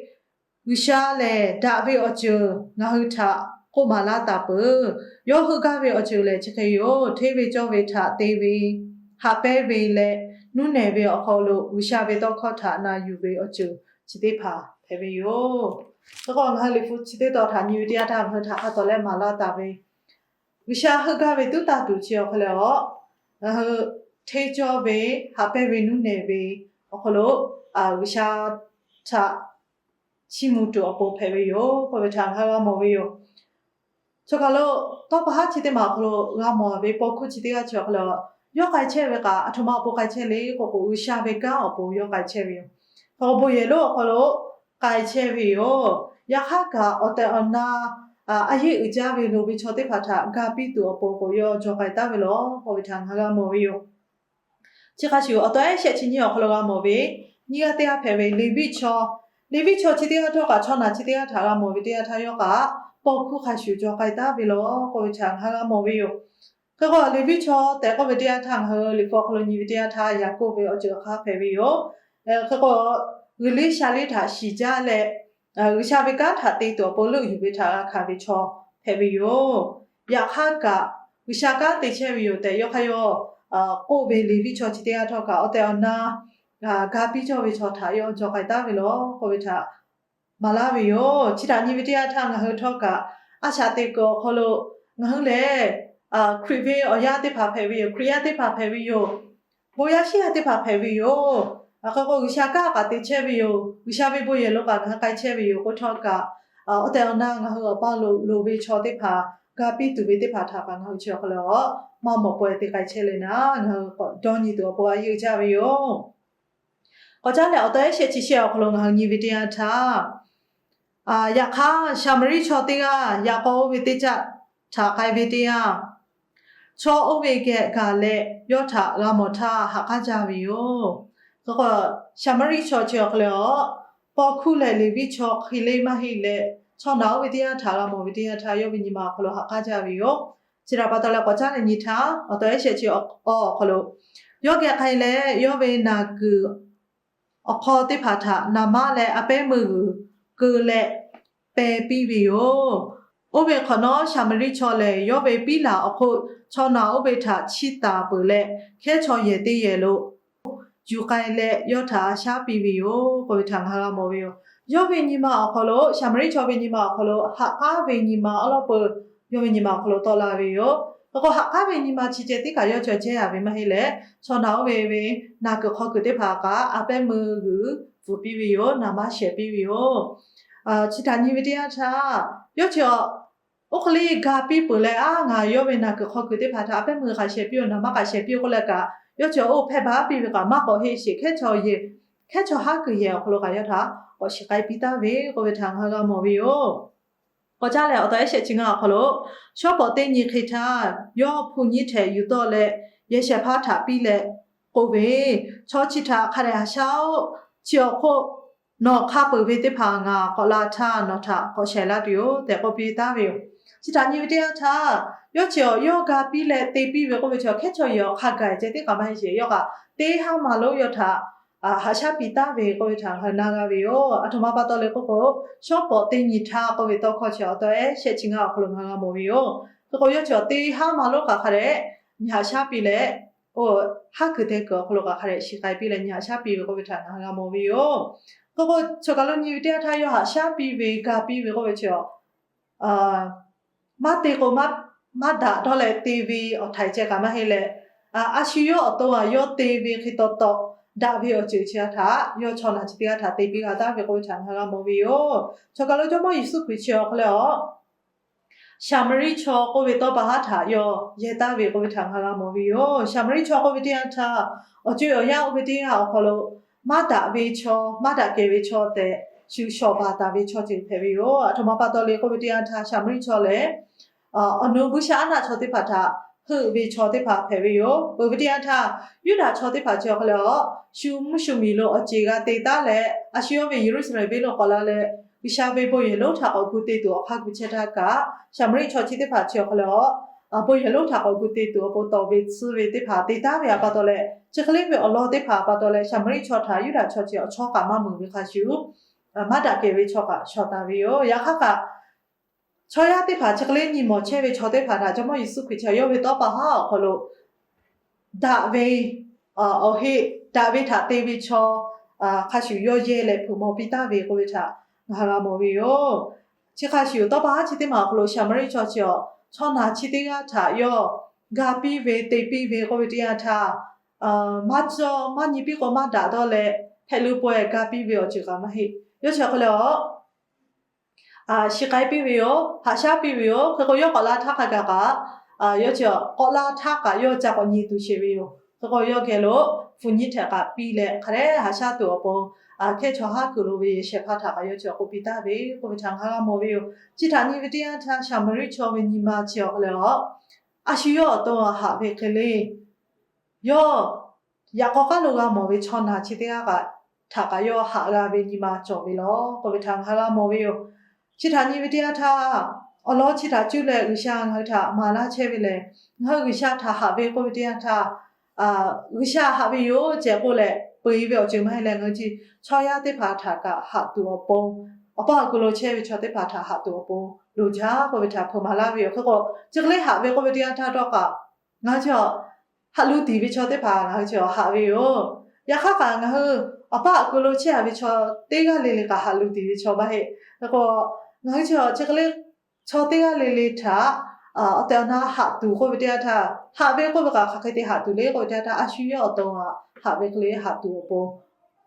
G'uiˬsha lehˬ daꞈ ve awˬ ceuˬ ngaˬ hui htaꞈ k'oˆ maˍ laˇ taˍ peuˬ. Yawˇ heuˆ gaˇ ve awˬ ceuˬ lehˬ chi hk'e yoˬ. Hteˇ ve cawˇ ve htaꞈ te ve, haꞈ pehnˇ ve leh nuˇ nehˬ ve awˬ hk'aw lo G'uiˬsha ve tawˇ hkawˇ htaꞈ na yuˬ ve awˬ ceuˬ chi teˇ hpaˍ hpehꞈ ve yoˬ. Hk'e k'o, ngaˬ hui Liꞈ hpu chi teˇ tawn htaꞈ nyi ve teˇ yanˇ htaˇ ngaˬ hui htaꞈ pa taw leh maˍ laˇ taˍ ve, G'uiˬsha heuˆ gaˇ ve tuˉ tanˇ tuˬ chi awˬ hk'e leh, ngaˬ hui hteˇ cawˇ ve, haꞈ pehnˇ ve, nuˇ nehˬ ve awˬ hk'aw lo G'uiˬsha htaꞈ chiˇ mvuh tuˬ awˬ pon hpehꞈ ve yoˬ k'oˆ ve htaꞈ ngaˬ hui g'a mawˬ ve yoˬ. Chaw kaˬ lo tawˇ pa haˉ chi teˇ maˬ awˬ hk'aw lo g'a mawˬ ve paw hkuˇ chi teˇ g'aˇ chi awˬ hk'e leh, yawˇ k'ai chehˇ ve kaꞈ aˬ htoꞈ ma awˬ pon k'ai chehˇ le k'oˆ k'o, G'uiˬsha ve kanˉ awˬ pon yawˇ k'ai chehˇ ve yoˬ. Hk'e k'o bon yehˬ lonˉ awˬ hk'aw lo k'ai chehˇ ve yoˬ. Yaꞈ hk'aˇ kaꞈ awˬ tehˬ awˬ na a yeˇ uiˍ jaˇ ve loˍ ve chaw teˇ hpaˍ htaꞈ ga piˇ tuˬ awˬ pon k'o, yawˇ jawˬ k'ai taˉ ve lawˬ k'oˆ ve htaꞈ ngaˬ hui g'a mawˬ ve yoˬ. Chi hk'a shuˍ, awˬ taw ehˉ shehˆ chi nyiˇ awˬ hk'aw lo g'a mawˬ ve, nyiˇ g'aˇ teˇ g'aˇ hpehꞈ ve Leˍviˆ chaw, Leˍviˆ chaw chi teˇ g'aˇ htawˇ kaꞈ chaw naˬ chi teˇ g'aˇ htaꞈ g'a mawˬ ve teˇ yanˇ htaˇ, yawˇ kaꞈ paw hkuˇ hk'a shuˍ jawˬ k'ai taˉ ve lawˬ k'oˆ ve htaꞈ ngaˬ hui g'a mawˬ ve yoˬ. Hk'e k'o, Leˍviˆ chaw tehꞈ k'oˆ ve teˇ yanˇ htaˇ, ngaˬ hui Liꞈ hpu awˬ hk'aw lo nyi ve teˇ yanˇ htaˇ, Yaˍkoˆ ve awˬ ceuˬ awˬ hk'aˇ hpehꞈ ve yoˬ. Hk'e k'o, G'uiˬ liˇ sha liˇ htaꞈ shiˍ jaˇ leh, G'uiˬsha ve kanˉ htaꞈ te tuˬ awˬ pon leuˆ yuˬ ve htaꞈ g'a hkanˍ ve chaw hpehꞈ ve yoˬ. Yaꞈ hk'aˇ kaꞈ, G'uiˬsha kanˉ te chehˇ ve yoˬ tehꞈ yawˇ hk'aˇ yawˇ k'oˆ ve Leˍviˆ chaw chi teˇ g'aˇ htawˇ kaꞈ, awˬ tehˬ awˬ na ga piˇ cawˇ ve chaw htaꞈ yawˇ jawˬ k'ai taˉ ve lawˬ k'oˆ ve htaꞈ maˍ laˇ ve yoˬ. Chi htaꞈ nyi ve teˇ yanˇ htaˇ, ngaˬ hui htawˇ kaꞈ a shaꞈ teꞈ kuiˬ awˬ hk'aw lo ngaˬ hui lehˬ, Hkriꞈ ve awˬ yaˇ teˇ hpaˍ hpehꞈ ve yoˬ. Hkriꞈ yaˇ teˇ hpaˍ hpehꞈ ve yoˬ. Bon yaˇ shiˉ yaˇ teˇ hpaˍ hpehꞈ ve yoˬ. Hk'e k'o, G'uiˬsha kanˉ kaꞈ te chehˇ ve yoˬ. G'uiˬsha ve bon yehˬ lo kaꞈ ngaˬ hui k'ai chehˇ ve yoˬ k'oˆ htawˇ kaꞈ, awˬ tehˬ awˬ na ngaˬ hui awˬ paˇ lo loˍ ve chaw teˇ hpaˍ, ga piˇ tuˬ ve teˇ hpaˍ htaꞈ kaꞈ ngaˬ hui chi awˬ hk'aw lo maˇ mawˬ pawehˇ te k'ai chehˇ le naˉ, ngaˬ hui dawˇ nyi tuˬ awˬ pon a yeˇ uiˍ jaˇ ve yoˬ. K'awꞈ caˉ leh, awˬ taw ehˉ shehˆ chi shehˆ awˬ hk'aw lo ngaˬ hui nyi ve teˇ yanˇ htaˇ, yaꞈ hk'aˇ Saˍmaˍriˆ chaw teˇ g'aˇ yaꞈ k'aw oˇ ve teˇ caˆ htaꞈ k'ai ve teˇ yanˇ, chaw oˇ ve geh gaˬ leh yawˇ htaꞈ g'a mawˬ htaˇ ha k'aˉ jaˇ ve yoˬ. Hk'e k'o, Saˍmaˍriˆ chaw chi awˬ hk'aw lo paw hkuˇ leh Leˍviˆ chaw hk'e le maˇ heˆ leh, chaw naˬ oˇ ve teˇ yanˇ htaꞈ g'a mawˬ ve teˇ yanˇ htaˇ, yawˇ ve nyi ma awˬ hk'aw lo ha k'aˉ jaˇ ve yoˬ. Chi htaꞈ pa taw leh, k'awꞈ caˉ leh nyi htaˇ, awˬ taw ehˉ shehˆ chi awˬ hk'aw lo, yawˇ geh k'ai leh yawˇ ve naˬ kuiˬ awˬ hk'aw teˇ hpaˍ htaꞈ naˍ manˇ leh a pehˉ meuˇ g'uiˬ keu leh peh piˇ ve yoˬ. Oˇ ve hk'awꞈ nawˉ, Saˍmaˍriˆ chaw lehˬ yawˇ ve piˉ laˬ awˬ hk'oˆ chaw naˬ oˇ ve htaꞈ chiˇ taˍ peuˬ leh, hkehˉ chaw yehˬ teˇ yehˬ lo yuˬ k'ai leh yawˇ htaꞈ shaˉ piˇ ve yoˬ k'oˆ ve htaꞈ ngaˬ hui g'a mawˬ ve yoˬ. Yawˇ ve nyi ma awˬ hk'aw lo, Saˍmaˍriˆ chaw ve nyi ma awˬ hk'aw lo ha k'aˉ ve nyi ma awˉ lawˉ peuˬ yawˇ ve nyi ma awˬ hk'aw lo tawˆ la ve yoˬ. Hk'e k'o, ha k'aˉ ve nyi ma chi ceh tiˉ kaꞈ yawˇ cawˬ jehˇ a ve maˇ heˆ leh, chaw naˬ oˇ ve ve naˬ kuiˬ hk'aw kuiˬ teˇ hpaˍ kaꞈ a pehˉ meuˇ g'uiˬ bvuhˬ piˇ ve yoˬ. Naˍ manˇ shehˍ piˇ ve yoˬ. Chi htaꞈ nyi ve teˇ yanˇ htaˇ, yawˇ chi oˇ hk'e le ga piˇ peuˬ leh, a, ngaˬ yawˇ ve naˬ kuiˬ hk'aw kuiˬ teˇ hpaˍ htaꞈ a pehˉ meuˇ g'uiˬ hk'a shehˍ piˇ yoˬ, naˍ manˇ hk'a shehˍ piˇ yoˬ k'oˆ leh kaꞈ, yawˇ chi oˇ hpehˇ baˬ piˇ ve kaꞈ maˇ k'awꞈ heˆ sheˍ. Hkehˉ chaw yehˬ, hkehˉ chaw haˉ kuiˬ yehˬ awˬ hk'aw lo kaꞈ yawˇ htaꞈ k'awꞈ shiˍ k'ai piˇ taˍ ve k'oˆ ve htaꞈ ngaˬ hui g'a mawˬ ve yoˬ. K'awꞈ caˇ leh awˬ taw ehˉ shehˆ chi ngaˇ awˬ hk'aw lo, shawˉ pawˍ teˇ nyi hk'e htaˇ, yawˇ hpu nyiˇ htehꞈ yuˬ tawˆ leh, yehˬ shehˍ hpaˇ htaꞈ piˇ leh k'oˆ ve, Chaw chi htaꞈ hk'a dehꞈ haꞈ shaˉ-oˆ. Chi awˬ hk'oˆ nawˬ hk'a peuˬ ve teˇ hpaˍ ngaˬ k'awꞈ la htaˇ, nawˬ htaꞈ k'awꞈ shaiˍ laˇ tuˬ yoˬ tehꞈ k'oˆ piˇ taˍ ve yoˬ. Chi htaꞈ nyi ve teˇ yanˇ htaˇ, yawˇ chi awˬ yawˇ ga piˇ leh te piˇ ve k'oˆ ve chi awˬ hkehˉ chaw yehˬ awˬ hk'a gaˬ ceh tiˉ k'aꞈ maˇ heˆ sheˍ. Yawˇ kaꞈ teˇ haˉ ma lonˉ yawˇ htaꞈ haꞈ shaˉ piˇ taˍ ve k'oˆ ve htaꞈ ngaˬ hui na g'a ve yoˬ. Aˬ htoꞈ ma pa taw le k'oˆ k'o, shawˉ pawˍ teˇ nyi htaˇ k'oˆ ve tawˇ hkawˇ chi awˬ taw ehˉ shehˆ chi ngaˇ awˬ hk'aw lo ngaˬ hui g'a mawˬ ve yoˬ. Hk'e k'o, yawˇ chi awˬ teˇ haˉ ma lonˉ kaꞈ hk'a dehꞈ nyi haꞈ shaˉ piˇ leh, oˇ haˉ kuiˬ te kuiˬ awˬ hk'aw lo kaꞈ hk'a dehꞈ shiˍ k'ai piˇ leh nyi haꞈ shaˉ piˇ ve k'oˆ ve htaꞈ ngaˬ hui g'a mawˬ ve yoˬ. Hk'e k'o, choˬ kaˬ lo nyi ve teˇ yanˇ htaˇ yawˇ haꞈ shaˉ piˇ ve ga piˇ ve k'oˆ ve chi awˬ maˇ te k'o, maˇ daꞈ dawˇ leh te ve awˬ htaiˍ ceh kaꞈ maˇ heˆ leh, a shu yawˇ awˬ to a yawˇ te ve hk'e taw taw daꞈ ve awˬ ceuˬ chi htaꞈ yawˇ chaw naˬ chi teˇ g'aˇ htaꞈ te piˇ g'a taˍ ve k'oˆ ve htaꞈ ngaˬ hui g'a mawˬ ve yoˬ. Choˬ kaˬ lo Jawˇmawˇ Yeˍsuˆ Hkriꞈ chi awˬ hk'aw lo a Saˍmaˍriˆ chaw k'oˆ ve tawˇ pa haˉ htaꞈ yawˇ yehˬ taˍ ve k'oˆ ve htaꞈ ngaˬ hui g'a mawˬ ve yoˬ. Saˍmaˍriˆ chaw k'oˆ ve teˇ yanˇ htaˇ, awˬ co awˬ yanˇ oˇ ve teˇ yanˇ awˬ hk'aw lo maˇ daꞈ ve chaw, maˇ daꞈ kehˬ ve chaw tehꞈ shu shawˍ baˬ taˍ ve chaw ceuˬ hpehꞈ ve yoˬ. Aˬ htoꞈ ma pa taw le k'oˆ ve teˇ yanˇ htaˇ, Saˍmaˍriˆ chaw lehˬ awˬ nu buiˇshaˆaˉnaˆ chaw teˇ hpaˍ htaꞈ heuˆ ve chaw teˇ hpaˍ hpehꞈ ve yoˬ. Peuˬ ve teˇ yanˇ htaˇ, Yuˇdaꞈ chaw teˇ hpaˍ chi awˬ hk'aw lo a shu mvuhˇ shu miˬ lo awˬ ceˬ g'a te taˉ leh, a shu yawˇ ve Yeˍruˆsaˍlehnˍ venˇ lo k'awꞈ la leh, G'uiˬsha ve bon yehˬ lonˉ htaꞈ k'awꞈ gu te tuˬ awˬ hk'aˇ gu chehˇ htaˇ kaꞈ, Saˍmaˍriˆ chaw chi teˇ hpaˍ chi awˬ hk'aw lo a bon yehˬ lonˉ htaꞈ k'awꞈ gu te tuˬ awˬ pon tawˍ ve tsuhˇ ve teˇ hpaˍ te taˍ ve pa taw leh, chi hk'e le ve awˬ lawn teˇ hpaˍ pa taw leh Saˍmaˍriˆ chaw htaꞈ Yuˇdaꞈ chaw chi awˬ chawˇ kaꞈ maˇ meuˍ ve hk'a shuˍ, maˇ daꞈ kehˬ ve chaw kaꞈ shawˍ taˍ ve yoˬ. Yaꞈ hk'aˇ kaꞈ, chaw yaˇ teˇ hpaˍ chi hk'e le nyi mawˬ chehˇ ve chaw teˇ hpaˍ htaꞈ Jawˇmawˇ Yeˍsuˆ Hkriꞈ chi yawˇ ve tawˇ pa haˉ awˬ hk'aw lo daꞈ ve, awˬ heˆ daꞈ ve htaꞈ te ve chaw hk'a shuˍ yawˇ yehˬ leh hpeuꞈ maw piˇ taˍ ve k'oˆ ve htaꞈ ngaˬ hui g'a mawˬ ve yoˬ. Chi hk'a shuˍ tawˇ pa haˉ chi teˇ maˬ awˬ hk'aw lo Saˍmaˍriˆ chaw chi awˬ chaw naˬ chi teˇ g'aˇ htaꞈ yawˇ ga piˇ ve te piˇ ve k'oˆ ve teˇ yanˇ htaˇ, maˇ cawˇ maˇ nyi piˇ k'o maˇ daꞈ dawˇ leh, hpehꞈ lu pawehˇ ga piˇ ve awˬ ceuˬ kaꞈ maˇ heˆ. Yawˇ chi awˬ hk'aw lo a shiˍ k'ai piˇ ve yoˬ. Haꞈ shaˉ piˇ ve yoˬ. Hk'e k'o, yawˇ k'awꞈ la htaˇ hk'a gaˬ kaꞈ, yawˇ chi k'awꞈ la htaˇ kaꞈ yawˇ ca k'awꞈ nyi tuˬ sheˍ ve yoˬ. Hk'e k'o, yawˇ geh lo hpu nyiˇ htehꞈ kaꞈ piˇ leh hk'a dehꞈ haꞈ shaˉ tuˬ awˬ pon, hkehˉ chaw haˉ kuiˬ lo ve yehˬ shehˍ hpaˇ htaꞈ kaꞈ yawˇ chi k'oˆ piˇ taˍ ve k'oˆ ve htaꞈ ngaˬ hui g'a mawˬ ve yoˬ. Chi htaꞈ nyi ve teˇ yanˇ htaˇ, Saˍmaˍriˆ chaw ve nyi ma chi awˬ hk'aw lo a shu yawˇ awˬ to haꞈ ve hk'e le, yawˇ yaꞈ k'aw k'aˉ lo g'a mawˬ ve chaw naˬ chi teˇ g'aˇ kaꞈ htaꞈ kaꞈ yawˇ haꞈ g'a ve nyi ma cawˬ ve law k'oˆ ve htaꞈ ngaˬ hui g'a mawˬ ve yoˬ. Chi htaꞈ nyi ve teˇ yanˇ htaˇ, awˬ lawn chi htaꞈ cuˇ leh G'uiˬsha ngaˬ hui htaꞈ maˍ laˇ chehˇ ve lehˬ, ngaˬ hui G'uiˬsha htaꞈ haꞈ ve k'oˆ ve teˇ yanˇ htaˇ, G'uiˬsha haꞈ ve yoˬ ceh k'oˆ leh peu-eˬ ve awˬ ceuˬ maˇ heˆ leh, ngaˬ hui chi chaw yaˇ teˇ hpaˍ htaꞈ kaꞈ haꞈ tuˬ awˬ pon, awˬ paˇ awˬ kuiˬ lo chehˇ ve chaw teˇ hpaˍ htaꞈ haꞈ tuˬ awˬ pon loˍ jaˇ k'oˆ ve htaꞈ hpeuꞈ maˍ laˇ ve yoˬ. Hk'e k'o, chi hk'e le haꞈ ve k'oˆ ve teˇ yanˇ htaˇ htawˇ kaꞈ, ngaˬ hui chi haꞈ lu tiˍ ve chaw teˇ hpaˍ ngaˬ hui chi haꞈ ve yoˬ. Yaꞈ hk'aˇ kaꞈ ngaˬ hui awˬ paˇ awˬ kuiˬ lo chehˇ a ve chaw teˇ g'aˇ le le kaꞈ haꞈ lu tiˍ ve chaw maˇ heˆ. Hk'e k'o, ngaˬ hui chi chi hk'e le chaw teˇ g'aˇ le le htaꞈ awˬ tehˬ awˬ na haꞈ tuˬ k'oˆ ve teˇ yanˇ htaˇ, haꞈ ve k'oˆ ve kaꞈ hk'aˬ hk'e te haꞈ tuˬ le k'oˆ ve teˇ yanˇ htaˇ, a shu yawˇ awˬ to haꞈ ve hk'e le haꞈ tuˬ awˬ pon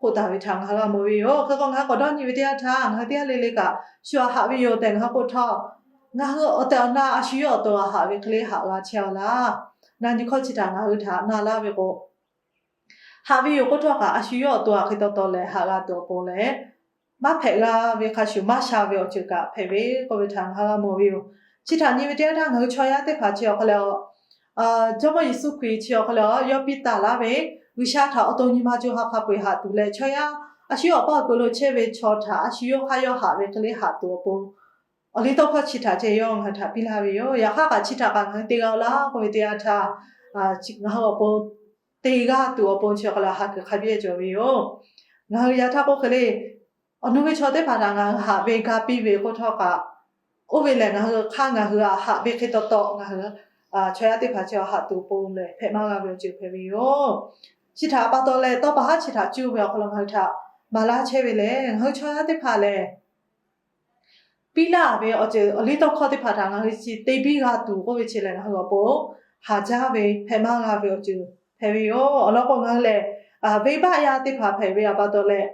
k'oˆ taˍ ve htaꞈ ngaˬ hui g'a mawˬ ve yoˬ. Hk'e k'o, ngaˬ hui k'awꞈ dawˇ nyi ve teˇ yanˇ htaˇ, ngaˬ hui teˇ g'aˇ le le kaꞈ shu haꞈ ve yoˬ tehꞈ ngaˬ hui k'oˆ htawˇ, ngaˬ hui awˬ tehˬ awˬ na a shu yawˇ awˬ to haꞈ ve hk'e le haꞈ g'a chehˇ a laˇ. Na nyi hkawˇ chi htaꞈ ngaˬ hui htaꞈ na laˇ ve k'o, haꞈ ve yoˬ k'oˆ htawˇ kaꞈ, a shu yawˇ awˬ to hk'e taw taw leh haꞈ g'a tuˬ awˬ pon leh, maˇ hpehꞈ g'a ve hk'a shuˍ maˇ sha ve awˬ ceuˬ kaꞈ hpehꞈ ve k'oˆ ve htaꞈ ngaˬ hui g'a mawˬ ve yoˬ. Chi htaꞈ nyi ve teˇ yanˇ htaˇ, ngaˬ hui chaw yaˇ teˇ hpaˍ chi awˬ hk'aw lo Jawˇmawˇ Yeˍsuˆ Hkriꞈ chi awˬ hk'aw lo yawˇ piˇ taˍ laˇ ve, G'uiˬsha htaꞈ awˬ to nyi ma co ha hk'a peu-eˬ haꞈ tuˬ leh, chaw yaˇ a shu yawˇ awˬ paˇ awˬ kuiˬ lo chehˇ ve chaw htaꞈ a shu yawˇ hk'aˇ yawˇ haꞈ ve hk'e le haꞈ tuˬ awˬ pon, awˬ liˇ tawˇ hkawˇ chi htaꞈ ceh yawˇ ngaˬ hui htaꞈ piˇ laˇ ve yoˬ. Yaꞈ hk'aˇ kaꞈ chi htaꞈ kaꞈ ngaˬ hui te g'a laˇ k'oˆ ve teˇ yanˇ htaˇ, ngaˬ hui awˬ pon te g'a tuˬ awˬ pon chi awˬ hk'aw lo ha kuiˬ hk'a biˇ cawˬ ve yoˬ. Ngaˬ hui yaꞈ htaˇ k'oˆ hk'e le, awˬ nu ve chaw teˇ hpaˍ htaꞈ ngaˬ hui haꞈ ve ga piˇ ve k'oˆ htawˇ kaꞈ, oˇ ve lehˬ ngaˬ hui hk'aˇ ngaˬ hui haꞈ ve hk'e taw taw ngaˬ hui chaw yaˇ teˇ hpaˍ chi haꞈ tuˬ awˬ pon lehˬ hpehꞈ maˇ g'a ve awˬ ceuˬ hpehꞈ ve yoˬ. Chi htaꞈ pa taw leh, tawˇ pa haˉ chi htaꞈ cuˇ ve awˬ hk'aw lo ngaˬ hui htaꞈ maˍ laˇ chehˇ ve lehˬ, ngaˬ hui chaw yaˇ teˇ hpaˍ lehˬ, piˇ laˇ ve awˬ ceuˬ awˬ liˇ tawˇ hkawˇ teˇ hpaˍ htaꞈ ngaˬ hui chi te biˇ g'a tuˬ k'oˆ ve chi lehˬ, ngaˬ hui awˬ pon haˍ jaˇ ve hpehꞈ maˇ g'a ve awˬ ceuˬ hpehꞈ ve yoˬ. Awˬ lawn k'o, ngaˬ hui lehˬ venˇbaˆ yaˇ teˇ hpaˍ hpehꞈ ve pa taw leh,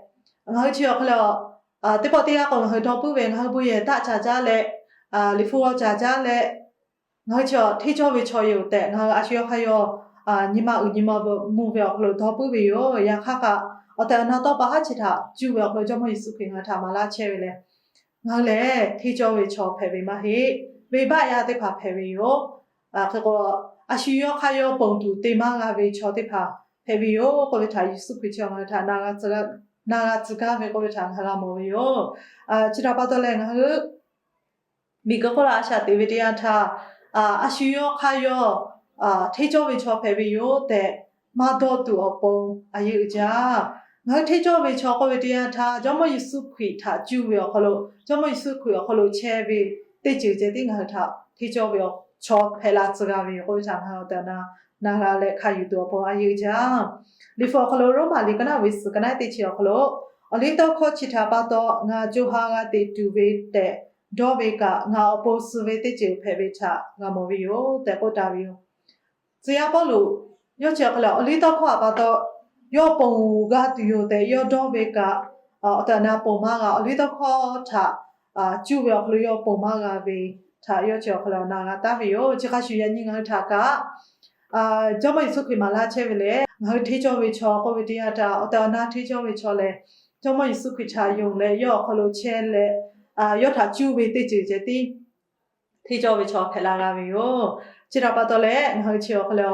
ngaˬ hui chi awˬ hk'aw lo teˇ pawˆ teˇ yanˇ k'o ngaˬ hui dawˇ puiˉ ve, ngaˬ hui bon yehˬ taˆ caˍ jaˇ leh, liꞈ hpu g'aw caˍ jaˇ leh, ngaˬ hui chi hteˇ cawˇ ve chaw yoˬ tehꞈ ngaˬ hui a shu yawˇ hk'aˇ yawˇ nyi ma uiˍ nyi ma mvuh ve awˬ hk'aw lo dawˇ puiˉ ve yoˬ. Yaꞈ hk'aˇ kaꞈ, awˬ tehˬ awˬ na tawˇ pa haˉ chi htaꞈ cuˇ ve awˬ hk'aw lo Jawˇmawˇ Yeˍsuˆ Hkriꞈ ngaˬ hui htaꞈ maˍ laˇ chehˇ ve lehˬ, ngaˬ hui lehˬ hteˇ cawˇ ve chaw hpehꞈ ve maˇ heˆ. Venˇbaˆ yaˇ teˇ hpaˍ hpehꞈ ve yoˬ. Hk'e k'o, a shu yawˇ hk'aˇ yawˇ ponˬ tuˬ te maˇ g'a ve chaw teˇ hpaˍ hpehꞈ ve yoˬ k'oˆ ve htaꞈ Yeˍsuˆ Hkriꞈ chi ngaˬ hui htaꞈ na g'a tcuh gaˇ ve k'oˆ ve htaꞈ ngaˬ hui g'a mawˬ ve yoˬ. Chi htaꞈ pa taw leh ngaˬ hui miˬguiˬ hk'oˆ lo a shaꞈ teꞈ ve teˇ yanˇ htaˇ, a shu yawˇ hk'aˇ yawˇ hteˇ cawˇ ve chaw hpehꞈ ve yoˬ tehꞈ maˇ dawˇ tuˬ awˬ pon a yeˇ uiˍ jaˇ. Ngaˬ hui hteˇ cawˇ ve chaw k'oˆ ve teˇ yanˇ htaˇ, Jawˇmawˇ Yeˍsuˆ Hkriꞈ htaꞈ cuˇ ve awˬ hk'aw lo, Jawˇmawˇ Yeˍsuˆ Hkriꞈ awˬ hk'aw lo chehˇ ve teˇ ceuˬ ceh tiˉ ngaˬ hui htaꞈ hteˇ cawˇ ve chaw hpehꞈ la tcuh g'a ve yoˬ k'oˆ ve htaꞈ ngaˬ hui awˬ tehˬ awˬ na na g'a leh hkanˍ yuˬ tuˬ awˬ pon a yeˇ uiˍ jaˇ. Liꞈ hpu awˬ hk'aw lo Roˉmaꞈ liꞈ ka naˆ ve suhˍ ka naˆ teˇ chi awˬ hk'aw lo, awˬliˇtawˇhkawˇ chi htaꞈ pa taw ngaˬ co ha g'a teꞈ tuˬ ve tehꞈ dawˇ ve kaꞈ, ngaˬ awˬ pon suh ve teˇ ceuˬ hpehꞈ ve htaꞈ g'a mawˬ ve yoˬ tehꞈ k'oˆ taˍ ve yoˬ. Tcuh yaˇ Pawˇluꞈ yawˇ chi awˬ hk'aw lo awˬliˇtawˇhkawˇ htaꞈ pa taw yawˇ ponˬ g'a tuˬ yoˬ tehꞈ yawˇ dawˇ ve kaꞈ, awˬ tehˬ awˬ na ponˬ maˇ g'a. Awˬliˇtawˇhkawˇ htaꞈ cuˇ ve awˬ hk'aw lo yawˇ ponˬ maˇ g'a ve htaꞈ yawˇ chi awˬ hk'aw lo na g'a taˍ ve yoˬ. Chi hk'a shuˍ yaꞈ nyi ngaˬ hui htaꞈ kaꞈ Jawˇmawˇ Yeˍsuˆ Hkriꞈ maˍ laˇ chehˇ ve lehˬ, ngaˬ hui hteˇ cawˇ ve chaw k'oˆ ve teˇ yanˇ htaˇ, awˬ tehˬ awˬ na hteˇ cawˇ ve chaw lehˬ, Jawˇmawˇ Yeˍsuˆ Hkriꞈ htaꞈ yonˍ leh yawˇ awˬ hk'aw lo chehˇ leh, yawˇ htaꞈ cuˇ ve teˇ ceuˬ ceh tiˉ hteˇ cawˇ ve chaw hpehꞈ la g'a ve yoˬ. Chi htaꞈ pa taw leh ngaˬ hui chi awˬ hk'aw lo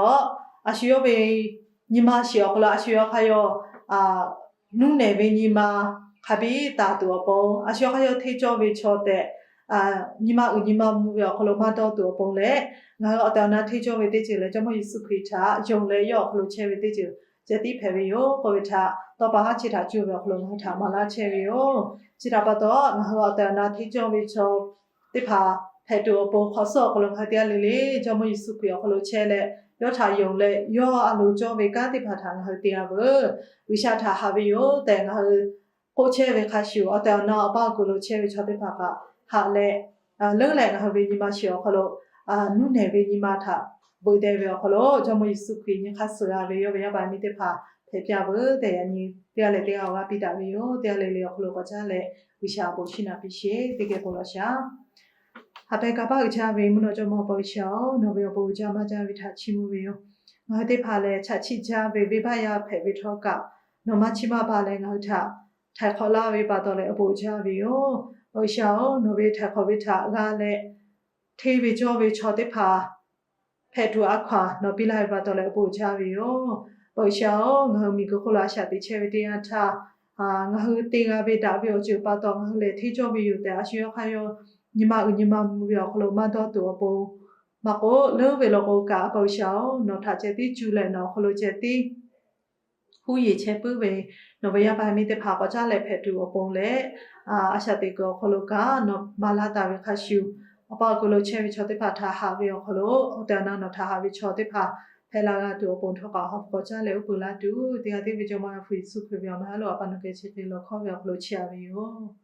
a shu yawˇ ve nyi ma shiˍ awˬ hk'aw lo a shu yawˇ hk'aˇ yawˇ nuˇ nehˬ ve nyi ma hk'a biˇ taˍ tuˬ awˬ pon, a shu yawˇ hk'aˇ yawˇ hteˇ cawˇ ve chaw tehꞈ nyi ma uiˍ nyi ma mvuh ve awˬ hk'aw lo maˇ dawˇ tuˬ awˬ pon leh, ngaˬ hui awˬ tehˬ awˬ na hteˇ cawˇ ve teˇ ceuˬ lehˬ, Jawˇmawˇ Yeˍsuˆ Hkriꞈ htaꞈ yonˍ leh yawˇ awˬ hk'aw lo chehˇ ve teˇ ceuˬ ceh tiˉ hpehꞈ ve yoˬ k'oˆ ve htaꞈ tawˇ pa haˉ chi htaꞈ cuˇ ve awˬ hk'aw lo ngaˬ hui htaꞈ maˍ laˇ chehˇ ve yoˬ. Chi htaꞈ pa taw, ngaˬ hui awˬ tehˬ awˬ na hteˇ cawˇ ve chaw teˇ hpaˍ hpehꞈ tuˬ awˬ pon hk'awꞈ suhˉ awˬ hk'aw lo ngaˬ hui teˇ g'aˇ le le Jawˇmawˇ Yeˍsuˆ Hkriꞈ awˬ hk'aw lo chehˇ leh, yawˇ htaꞈ yonˍ leh yawˇ a loˍ cawˇ ve kanˉ teˇ hpaˍ htaꞈ ngaˬ hui te g'a veuˬ. G'uiˬsha htaꞈ haꞈ ve yoˬ tehꞈ ngaˬ hui k'oˆ chehˇ ve hk'a shuˍ, awˬ tehˬ awˬ na awˬ paˇ awˬ kuiˬ lo chehˇ ve chaw teˇ hpaˍ kaꞈ haꞈ leh, leuˉ leh ngaˬ hui ve nyi ma shiˍ awˬ hk'aw lo nuˇ nehˬ ve nyi ma htaꞈ veuꞈ deh ve awˬ hk'aw lo Jawˇmawˇ Yeˍsuˆ Hkriꞈ nyi hk'aˇ suh g'a ve yawˇ ve yaˇ paˍ miˇ teˇ hpaˍ hpehꞈ piˇ veuˬ tehꞈ yaꞈ nyi teˇ g'aˇ leh teˇ g'aˇ awˬ g'aˇ piˇ daꞈ ve yoˬ. Teˇ g'aˇ le le awˬ hk'aw lo k'awꞈ caˇ leh G'uiˬsha awˬ bon shinˉ naꞈ piˇ sheˍ. Teˇ geh bon lawˬ shaˍ. Haꞈ pehˇ kanˇ paˆ uiˍ jaˇ ve mvuhˇ naw jawˇmawˇ Awˬ pa G'uiˬsha-oˬ, nawˬ ve awˬ bon uiˍ jaˇ maˇ jaˇ ve htaꞈ chiˇ mvuh ve yoˬ. Ngaˬ hui teˇ hpaˍ lehˬ chaꞈ chiˆ jaˇ ve venˇbaˆ yaˇ hpehꞈ ve htawˇ kaꞈ, nawˬ maˇ chiˇ maˇ ba leh ngaˬ hui htaꞈ htaiˍ hk'awꞈ laˇ ve pa taw leh awˬ bon uiˍ jaˇ ve yoˬ. Awˬ G'uiˬsha-oˬ, nawˬ ve htaiˍ hk'awꞈ ve htaꞈ g'a leh, hteˇ ve cawˇ ve chaw teˇ hpaˍ hpehꞈ tuˬ a hkaw-anˬ nawˬ piˇ laˇ ve pa taw leh awˬ bon uiˍ jaˇ ve yoˬ. Awˬ G'uiˬsha-oˬ, ngaˬ hui miˬguiˬ hk'oˆ lo a shaꞈ teꞈ chehˇ ve teˇ yanˇ htaˇ, ngaˬ hui te g'a ve daꞈ ve awˬ ceuˬ pa taw ngaˬ hui lehˬ hteˇ cawˇ ve yoˬ tehꞈ a shu yawˇ hk'aˇ yawˇ nyi ma uiˍ nyi ma mvuh ve awˬ hk'aw lo maˇ dawˇ tuˬ awˬ pon, maˇ k'oˆ leuˉ ve law k'o kaꞈ, Awˬ pa G'uiˬsha-oˬ, nawˬ htaꞈ ceh tiˉ cuˇ leh nawˬ awˬ hk'aw lo ceh tiˉ huˉ yeˬ chehˇ puiˉ ve nawˬ ve yaˇ paˍ miˇ teˇ hpaˍ k'awꞈ caˇ leh hpehꞈ tuˬ awˬ pon leh, a shaꞈ teꞈ kuiˬ awˬ hk'aw lo kaꞈ nawˬ maˍ laˇ taˍ ve hk'a shuˍ, awˬ pa awˬ kuiˬ lo chehˇ ve chaw teˇ hpaˍ htaꞈ haꞈ ve awˬ hk'aw lo, awˬ tehˬ awˬ na nawˬ htaꞈ haꞈ ve chaw teˇ hpaˍ hpehꞈ la g'a tuˬ awˬ pon htawˇ kaꞈ awˬ ha hpu k'awꞈ caˇ leh uˉ peunˍ laˇ tuˬ, teˇ g'aˇ tiˉ ve Jawˇmawˇ Yaˇ hpu Yeˍsuˆ Hkriꞈ ve awˬ meh ha lo Awˬ pa nawˬ geh chi hk'e lawˬ hkawˇ ve awˬ hk'aw lo chiˇ aꞈ ve yoˬ.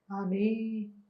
A menˬ.